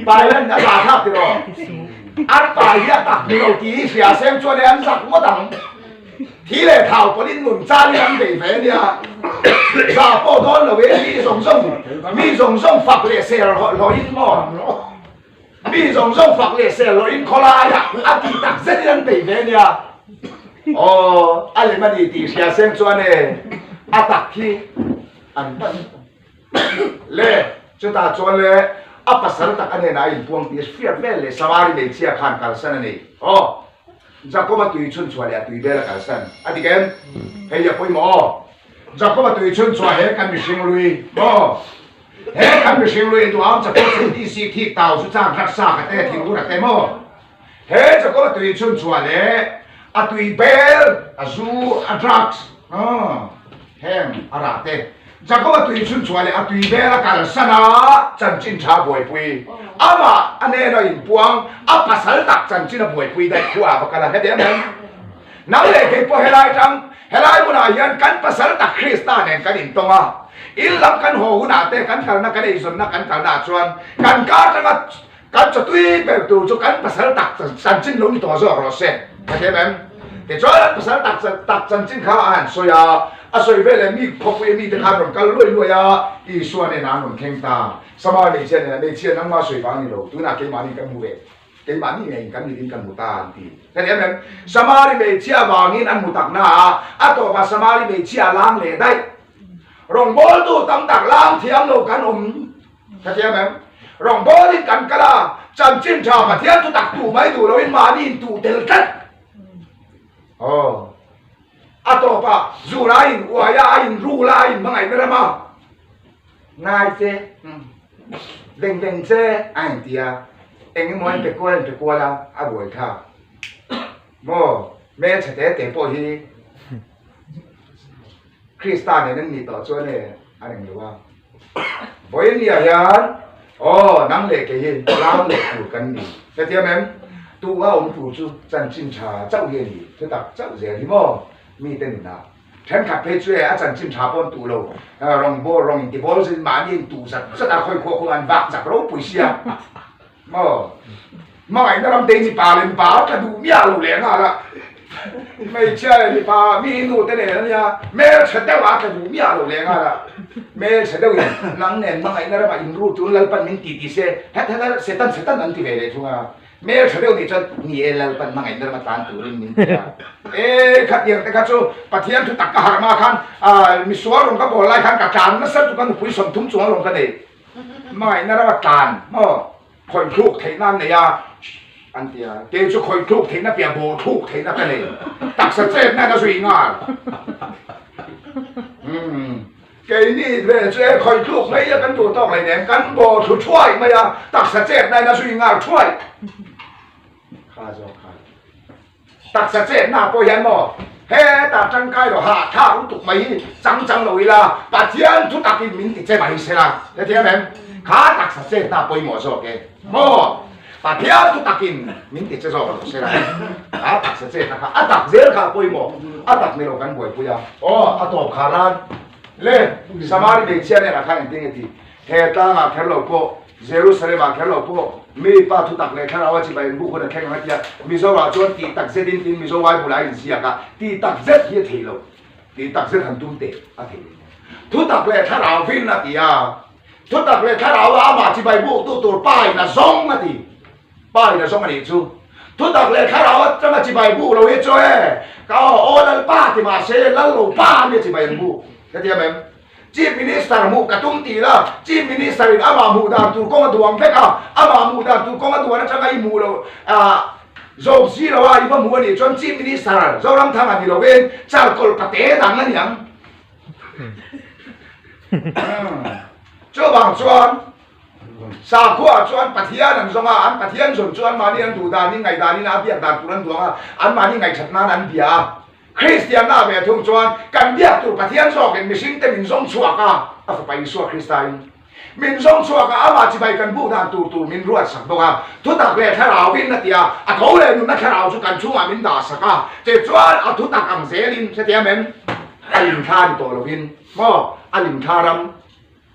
Pai lan a za thlak tiraw? An pai hi a tak ni lo tih hi hria seng chuan e an zak ngawt ang. Thi leh thau pawhin nun chalin an bei ve ania. Za pawh dawn lo e, mi zawng zawng, mi zawng zawng fak leh sel hlawhin maw? Mi zawng zawng fak leh sel hlawhin khawlaiah a tih tak zetin an bei ve ania. Aw, a lem a ni tih hria seng chuan e, a tak hi an pan le. Chutah chuan le. A pasal tak a hnenah a inpuang tih a hriat vel leh Samari hmeichhia khan kalsan a nei. Aw, Jakoba tui chhun chhuah leh a tui bel a kalsan. A dik em? Hei hi a pawimawh aw. Jakoba tui chhun chhuah he kan mihring lui maw? He kan mihring lui duham Jakob chhun tih thik tau chu chak rak sa ka te thing ur a te maw? He Jakoba tui chhun chhuah leh a tui bel, a zu, a drugs, heng a rah te. Jakoba tui chhun chhuah leh a tui bel a kalsan a chanchin tha buaipui. Amah a nen a inpuang, a pasal tak chanchin a buaipui daih khu a va kal a, heti em em. Nang leh kei pawh helai tang, helai hmunah hian kan pasal tak Krista nen kan intawng a. In lam kan haw hunah te kan kalna kan eizawnna kan kalna ah chuan kan kar tanga Kan chawtui ber tur chu kan pasal tak chanchin lo ni tawh zawk rawh se, ka ti em em? Tichuan an pasal tak tak chanchin kha a han sawi a, a sawi veleh mi khawpui a mite khan rawn kal luai luai a, Isua nen an rawn thleng ta. Samar hmeichhia nena hmeichhia nangma sawi vang ni lo, tunah keimahni kan hmu ve, keimahni ngeiin kan mitin kan hmu ta an ti. Ka ti em em? Samari hmeichhia vangin an hmu tak na a, a tawpah Samari hmeichhia a lang leh daih. Rawngbawltu tam tak lang thiam lo kan awm. Ka ti em em? Rawngbawlin kan kal a, chanchin tha Pathian thu tak tuh mai duh loin mahni in tuh tel tlat. Aw. A tawpah zura a in uai a, a in rul a, a in hmangaihna ram a. Ngai che, veng veng che a in ti a, eng emaw a in pe kual a in pe kual a, a buai thlak. Maw, hmelchhe te te pawh hi Krista nen an nih tawh chuan e a reng lo a. Vawiin ni ah hian aw nang leh kei hi ram leh tur kan ni. Hetiang em? Tu a awm tur chu chanchin tha chauh hi a ni. Thutak chauh zel hi maw mite nunah. Thenkhat phei chu e a chanchin tha pawh an tuh lo. Rawng bawl rawng inti bawl zin mahni in tuh zat zat a khawi khuah khuah an vak chak ropui sia. Maw? Hmangaihna ram te mipa leh mipa a tla duh miah lo leh nghal a. Hmeichhia leh mipa mi nu te nen a nia, hmelchhe deuh a tla duh miah lo leh nghal a. Hmelchhe deuhin nang nen hmangaihna ramah in ru tun Lalpan min ti ti se, het het het Setan Setan an ti ve leh thung a. Hmelchhe deuh nih chuan ni e Lalpan hmangaihna rama tlan turin min ti a. E khatiang te kha chu Pathian thu tak ka harh hma khan misual rawn ka bawl lai khan ka tlan nasa chu ka nupui 30 chuang rawn ka nei. Hmangaihna rama tlan maw khawih thluk theihna an nei a an ti a, kei chu khawih thluk theihna piah bawh thluk theihna ka nei, taksa chetna in a zui nghal. Umm keini ve chu e khawih thluk mai a kan duh tawk hleinem, kan bawh thlu thuai mai a, taksa chetna in a zui nghal thuai. Kha zawk kha. Taksa chetna pawh hian maw hetah tangkai lo hahthlak lutuk mai hi chang chang lo ila Pathian thu takin min ti che mai sela hetiang em kha taksa chetna pawimawh zawk e maw Pathian thu takin min ti che zawk lo sela kha taksa chetna kha a tak zel kha pawimawh a tak ni lo kan buaipui a aw a tawp kha ran le Samari hmeichhia nen ah khan engtin nge tih he tlangah kher lo pawh Jerusalem ah kher lo pawh mi pa thutak leh thlarau a chibai an buk hun a thleng ang a tia, Mizo ah chuan tih tak zet in tiin Mizo Bible ah a inziak a, tih tak zet hi a thei lo, tih tak zet han tum teh a thei lo. Thutak leh thlarau vin a ti a, thutak leh thlarau a amah chibai buk tu tur pa in a zawng a ti, pa in a zawng a nih chu. Thutak leh thlarau atanga chibai buk lo hi chu e, ka aw aw Lalpa ti mahse Lal lo pa a nia chibai an buk, hetiang em? Chief Minister hmuh ka tum tih la, Chief Minister in amah hmuh dan tur kawng a duang vek a, amah hmuh dan tur kawng a duan atanga i hmuh loh ah zawm si lo a i va hmuh a nih chuan Chief Minister Zoramthanga ni lovin charcoal pate dang a ni ang. Chuvang chuan Sakhua chuan Pathian an zawng a, an Pathian zawn chu anmahni an duh danin ngaihdanin a biak dan tur an duang a, anmahni ngaihṭhat nan an bia a. Kristianna ve thung chuan kan biak tur Pathian zawkin mihringte min zawng chhuak a, a Fapa Isua Krista in min zawng chhuak a, amah chibai kan buk dan tur tur min ruat sak bawk a, thutak leh thlarauin a ti a, a tho leh nunna thlarau chu kan chhungah min dah sak a, tichuan a thutak ang zelin hrethiam em? A limthla ni tawh lovin maw a limthla ram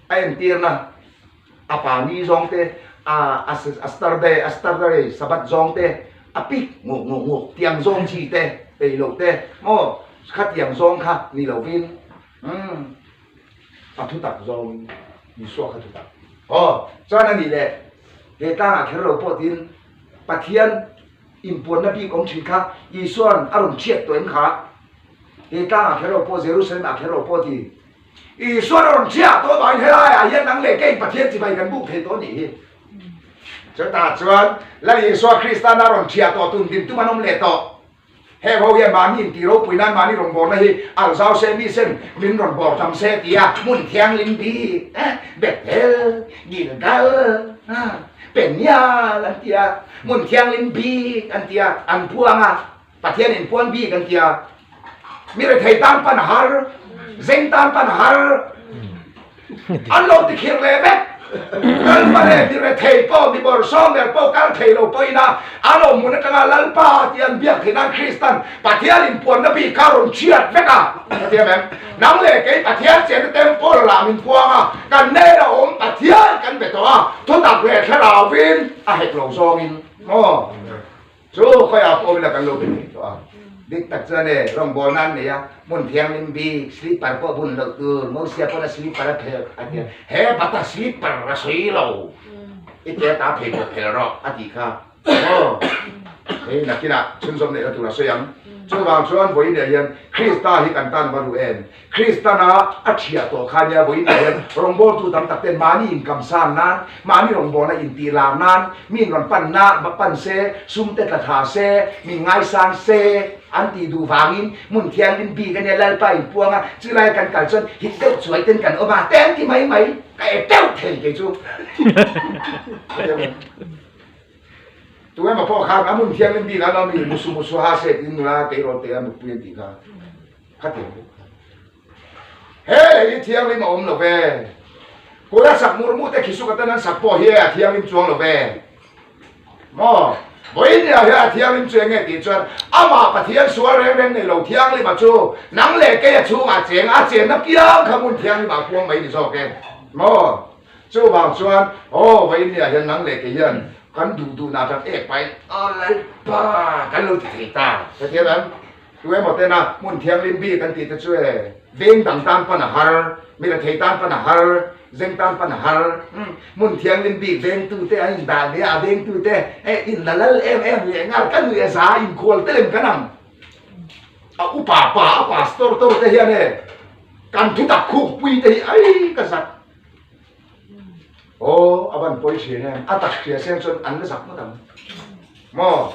a entirna. A pa ni zawng te, a a Saturday a Saturday Sabbath zawng te, a pik nguk nguk nguk tiang zawng chi te ei loh te maw khatiang zawng kha ni lovin umm a thutak zawng Isua kha thutak aw chuan a nih leh he tlangah kher lo pawh tiin Pathian inpuanna bik awm thin kha Isua'n a rawn thiat tawh em kha he tlangah kher lo pawh Jerusalem ah kher lo pawh ti Isua rawn chhiah tawh vangin helaiah hian nang leh kei Pathian chibai kan buk thei tawh a nih hi. Chutah chuan Lal Isua Kristan a rawn ṭhiah tawh tun din tum an awm leh tawh. Heng ho hian mahni intih ropui nan mahni rawn bawrna hi al zau se mi sen min rawn bawr tam se tia hmun thianghlim bik Bethel, Gilgal, Peniel an tia hmun thianghlim bik an tia an puang a, Pathian in puan bik an tia mi rethei tan pan a har, zeng tan pan a har. An lo ti khirh leh vek. Lalpa leh mi rethei pawh, mi bawrhsawm ber pawh kal thei lo pawhin a an awm hmun atanga Lalpa tih an biak theih nan Kristan Pathian inpuanna bik kha a rawn chhiat vek a. Ka ti em em? Nang leh kei Pathian chenna temple lah min puang a, kan hnenah awm Pathian kan be tawh a, thutak leh thlarauvin a hek lo zawngin maw? Chu khawiah pawh ila kan lo be thei tawh a, dik tak chuan e, rawngbawlna an nei a, hmun thianghlim bik, slipper pawh bun loh tur, Mosia pawn a slipper a phel a ti a, he bata slipper a sawi lo, i ke ta phei pawh phel rawh a tih kha, aw, hei nakinah chhunzawm neihna tur a sawi ang. Chuvang chuan vawiinah hian Krista hi kan tan va duh em? Kristana a thiah tawh kha nia vawiinah hian rawngbawltu tam tak ten mahni inkamsan nan, mahni rawngbawlna intih lar nan, mi in rawn pan na pan se, sum te tla tha se, min ngaisang se an tih duh vangin hmun thianghlim bik ania Lalpa inpuang a, chulai kan kal chuan hit deuh chuai ten kan awm a, te an ti mai mai, ka e teuh thei kei chu. Tu emaw pawh khan a hmun thianghlim bik an awm i musu musu ha se tiin nula tleirawl te a mutpui an tih kha. Kha ti ang. He lei hi thianghlim a awm lo ve. Kula sak murmu te khisuk atan an sak pawh hi a thianghlim chuang lo ve. Maw? Vawinia hian a thianghlim chu enge tih chuan amah Pathian sual reng reng nei lo thianghlima chu nang leh kei a chhungah cheng a chenna piang kha hmun thianghlimah a puang mai ni zawk e. Maw? Chuvang chuan aw vawinia hian nang leh kei hian kan duh duhna atang ek pahin aw Lalpa kan lo ti thei ta. Hetiang an Tu emaw tena hmun thianghlim bik an tih te chu e, veng dang tan pawn a har, mi rethei tan pawn a har, zeng tan pawn a har. Hmun thianghlim bik vengtu te an indah leh a, a vengtu te e in la lal em em leh nghal ka nuih a za inkhual te lem kan ang. A upa pa a pastor tor te hian e kan thutak khukpui te hi ai ka zak. Aw a van pawi thin em, a tak hria seng chuan an la zak ngawt ang. Maw?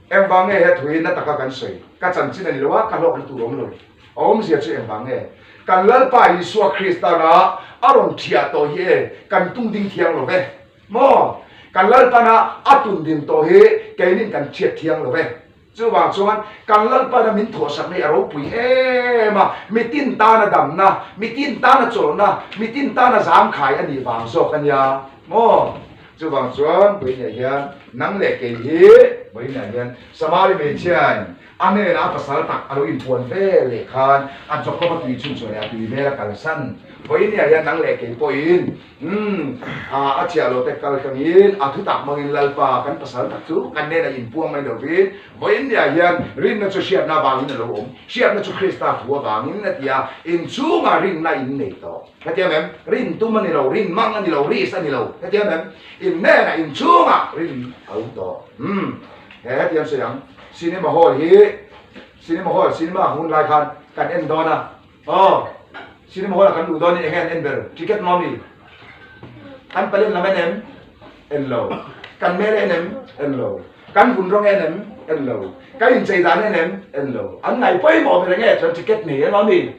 Engvang nge he thu hi na taka kan sawi? Ka chanchin a ni lo a, ka hlawkna tur awm lo. A awmzia chu engvang nge? Kan Lalpa Isua Krista na a rawn thiah tawh hi e, kan tung ding thiang lo ve. Maw? Kan Lalpana a tun din tawh hi keinin kan thiat thiang lo ve. Chuvang chuan kan Lalpana min thawhsak hi a ropui em a, mitin tana damna, mitin tana chawlhna, mitin tana zangkhai a nih vang zawk a nia maw? Chuvang chuan vawiinah hian nang leh kei hi vawiinah hian Samari hmeichhiain a hnenah a pasal tak a lo inpuan vel leh khan a Jakob a tui chhunchhuah leh a tui hmel a kalsan. Vawiinah hian nang leh kei pawhin Umm, a chiah lo te kal tangin a thutak hmangin Lalpa kan pasal tak chu kan hnenah inpuang mai lovin vawiinniah hian rinna chu hriatna avangin a lo awm, hriatna chu Krista thu avangin a ti a, inchhungah rinna in nei tawh. Hetiang em? Rin tum a ni lo, rin mang a ni lo, risk a ni lo. Hetiang em? In hnenah inchhungah rin a awm tawh. Umm, he hetiang sawi ang, cinema hall hi, cinema hall, cinema hun lai khan kan en dawn a, Aw, cinema hall ah kan luh dawn in enge an en ber? Ticket maw mi? Kan palen lam en em? En lo. Kan hmel en em? En lo. Kan vun rawng en em? En lo. Kan inchei dan en em? En lo. An ngaih pawimawh ber enge chuan ticket nei emaw mi?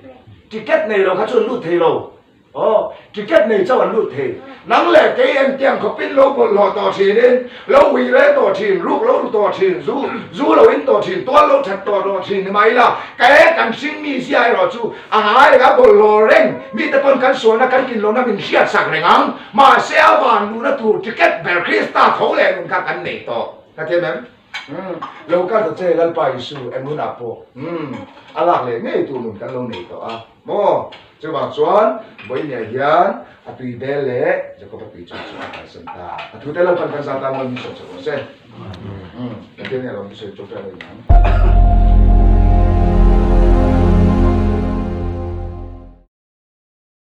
Ticket nei lo kha chu an lut thei lo. Aw, ticket nei chauh an lut thei. Nang leh kei engtiang khawpin lo bawlhhlawh tawh thinin, lo ui re tawh thin, ruk lo ru tawh thin, zu zu lo in tawh thin, tual lo that tawh tawh thin ni mai ila, ka e kan hring mi zia erawh chu a ngai leh a bawlhhlawh reng, mite pawn kan sualna kan kin lohna min hriat sak reng ang, mahse a van luhna tur ticket ber Krista tho leh nun kha kan nei tawh. Ka ti em em? Umm, lo kal ta che Lalpa Isu eng hunah pawh umm a lak leh ngei tur nun kan lo nei tawh a maw? Chuvang chuan Vawinia hian a tui bel leh Jakob-a tui chu chu a kalsan ta. A thute Lalpan kan zat a mawi min sawm chak rawh se. Umm, Pathian nih a lo min sawi tawk ṭeuh a inang.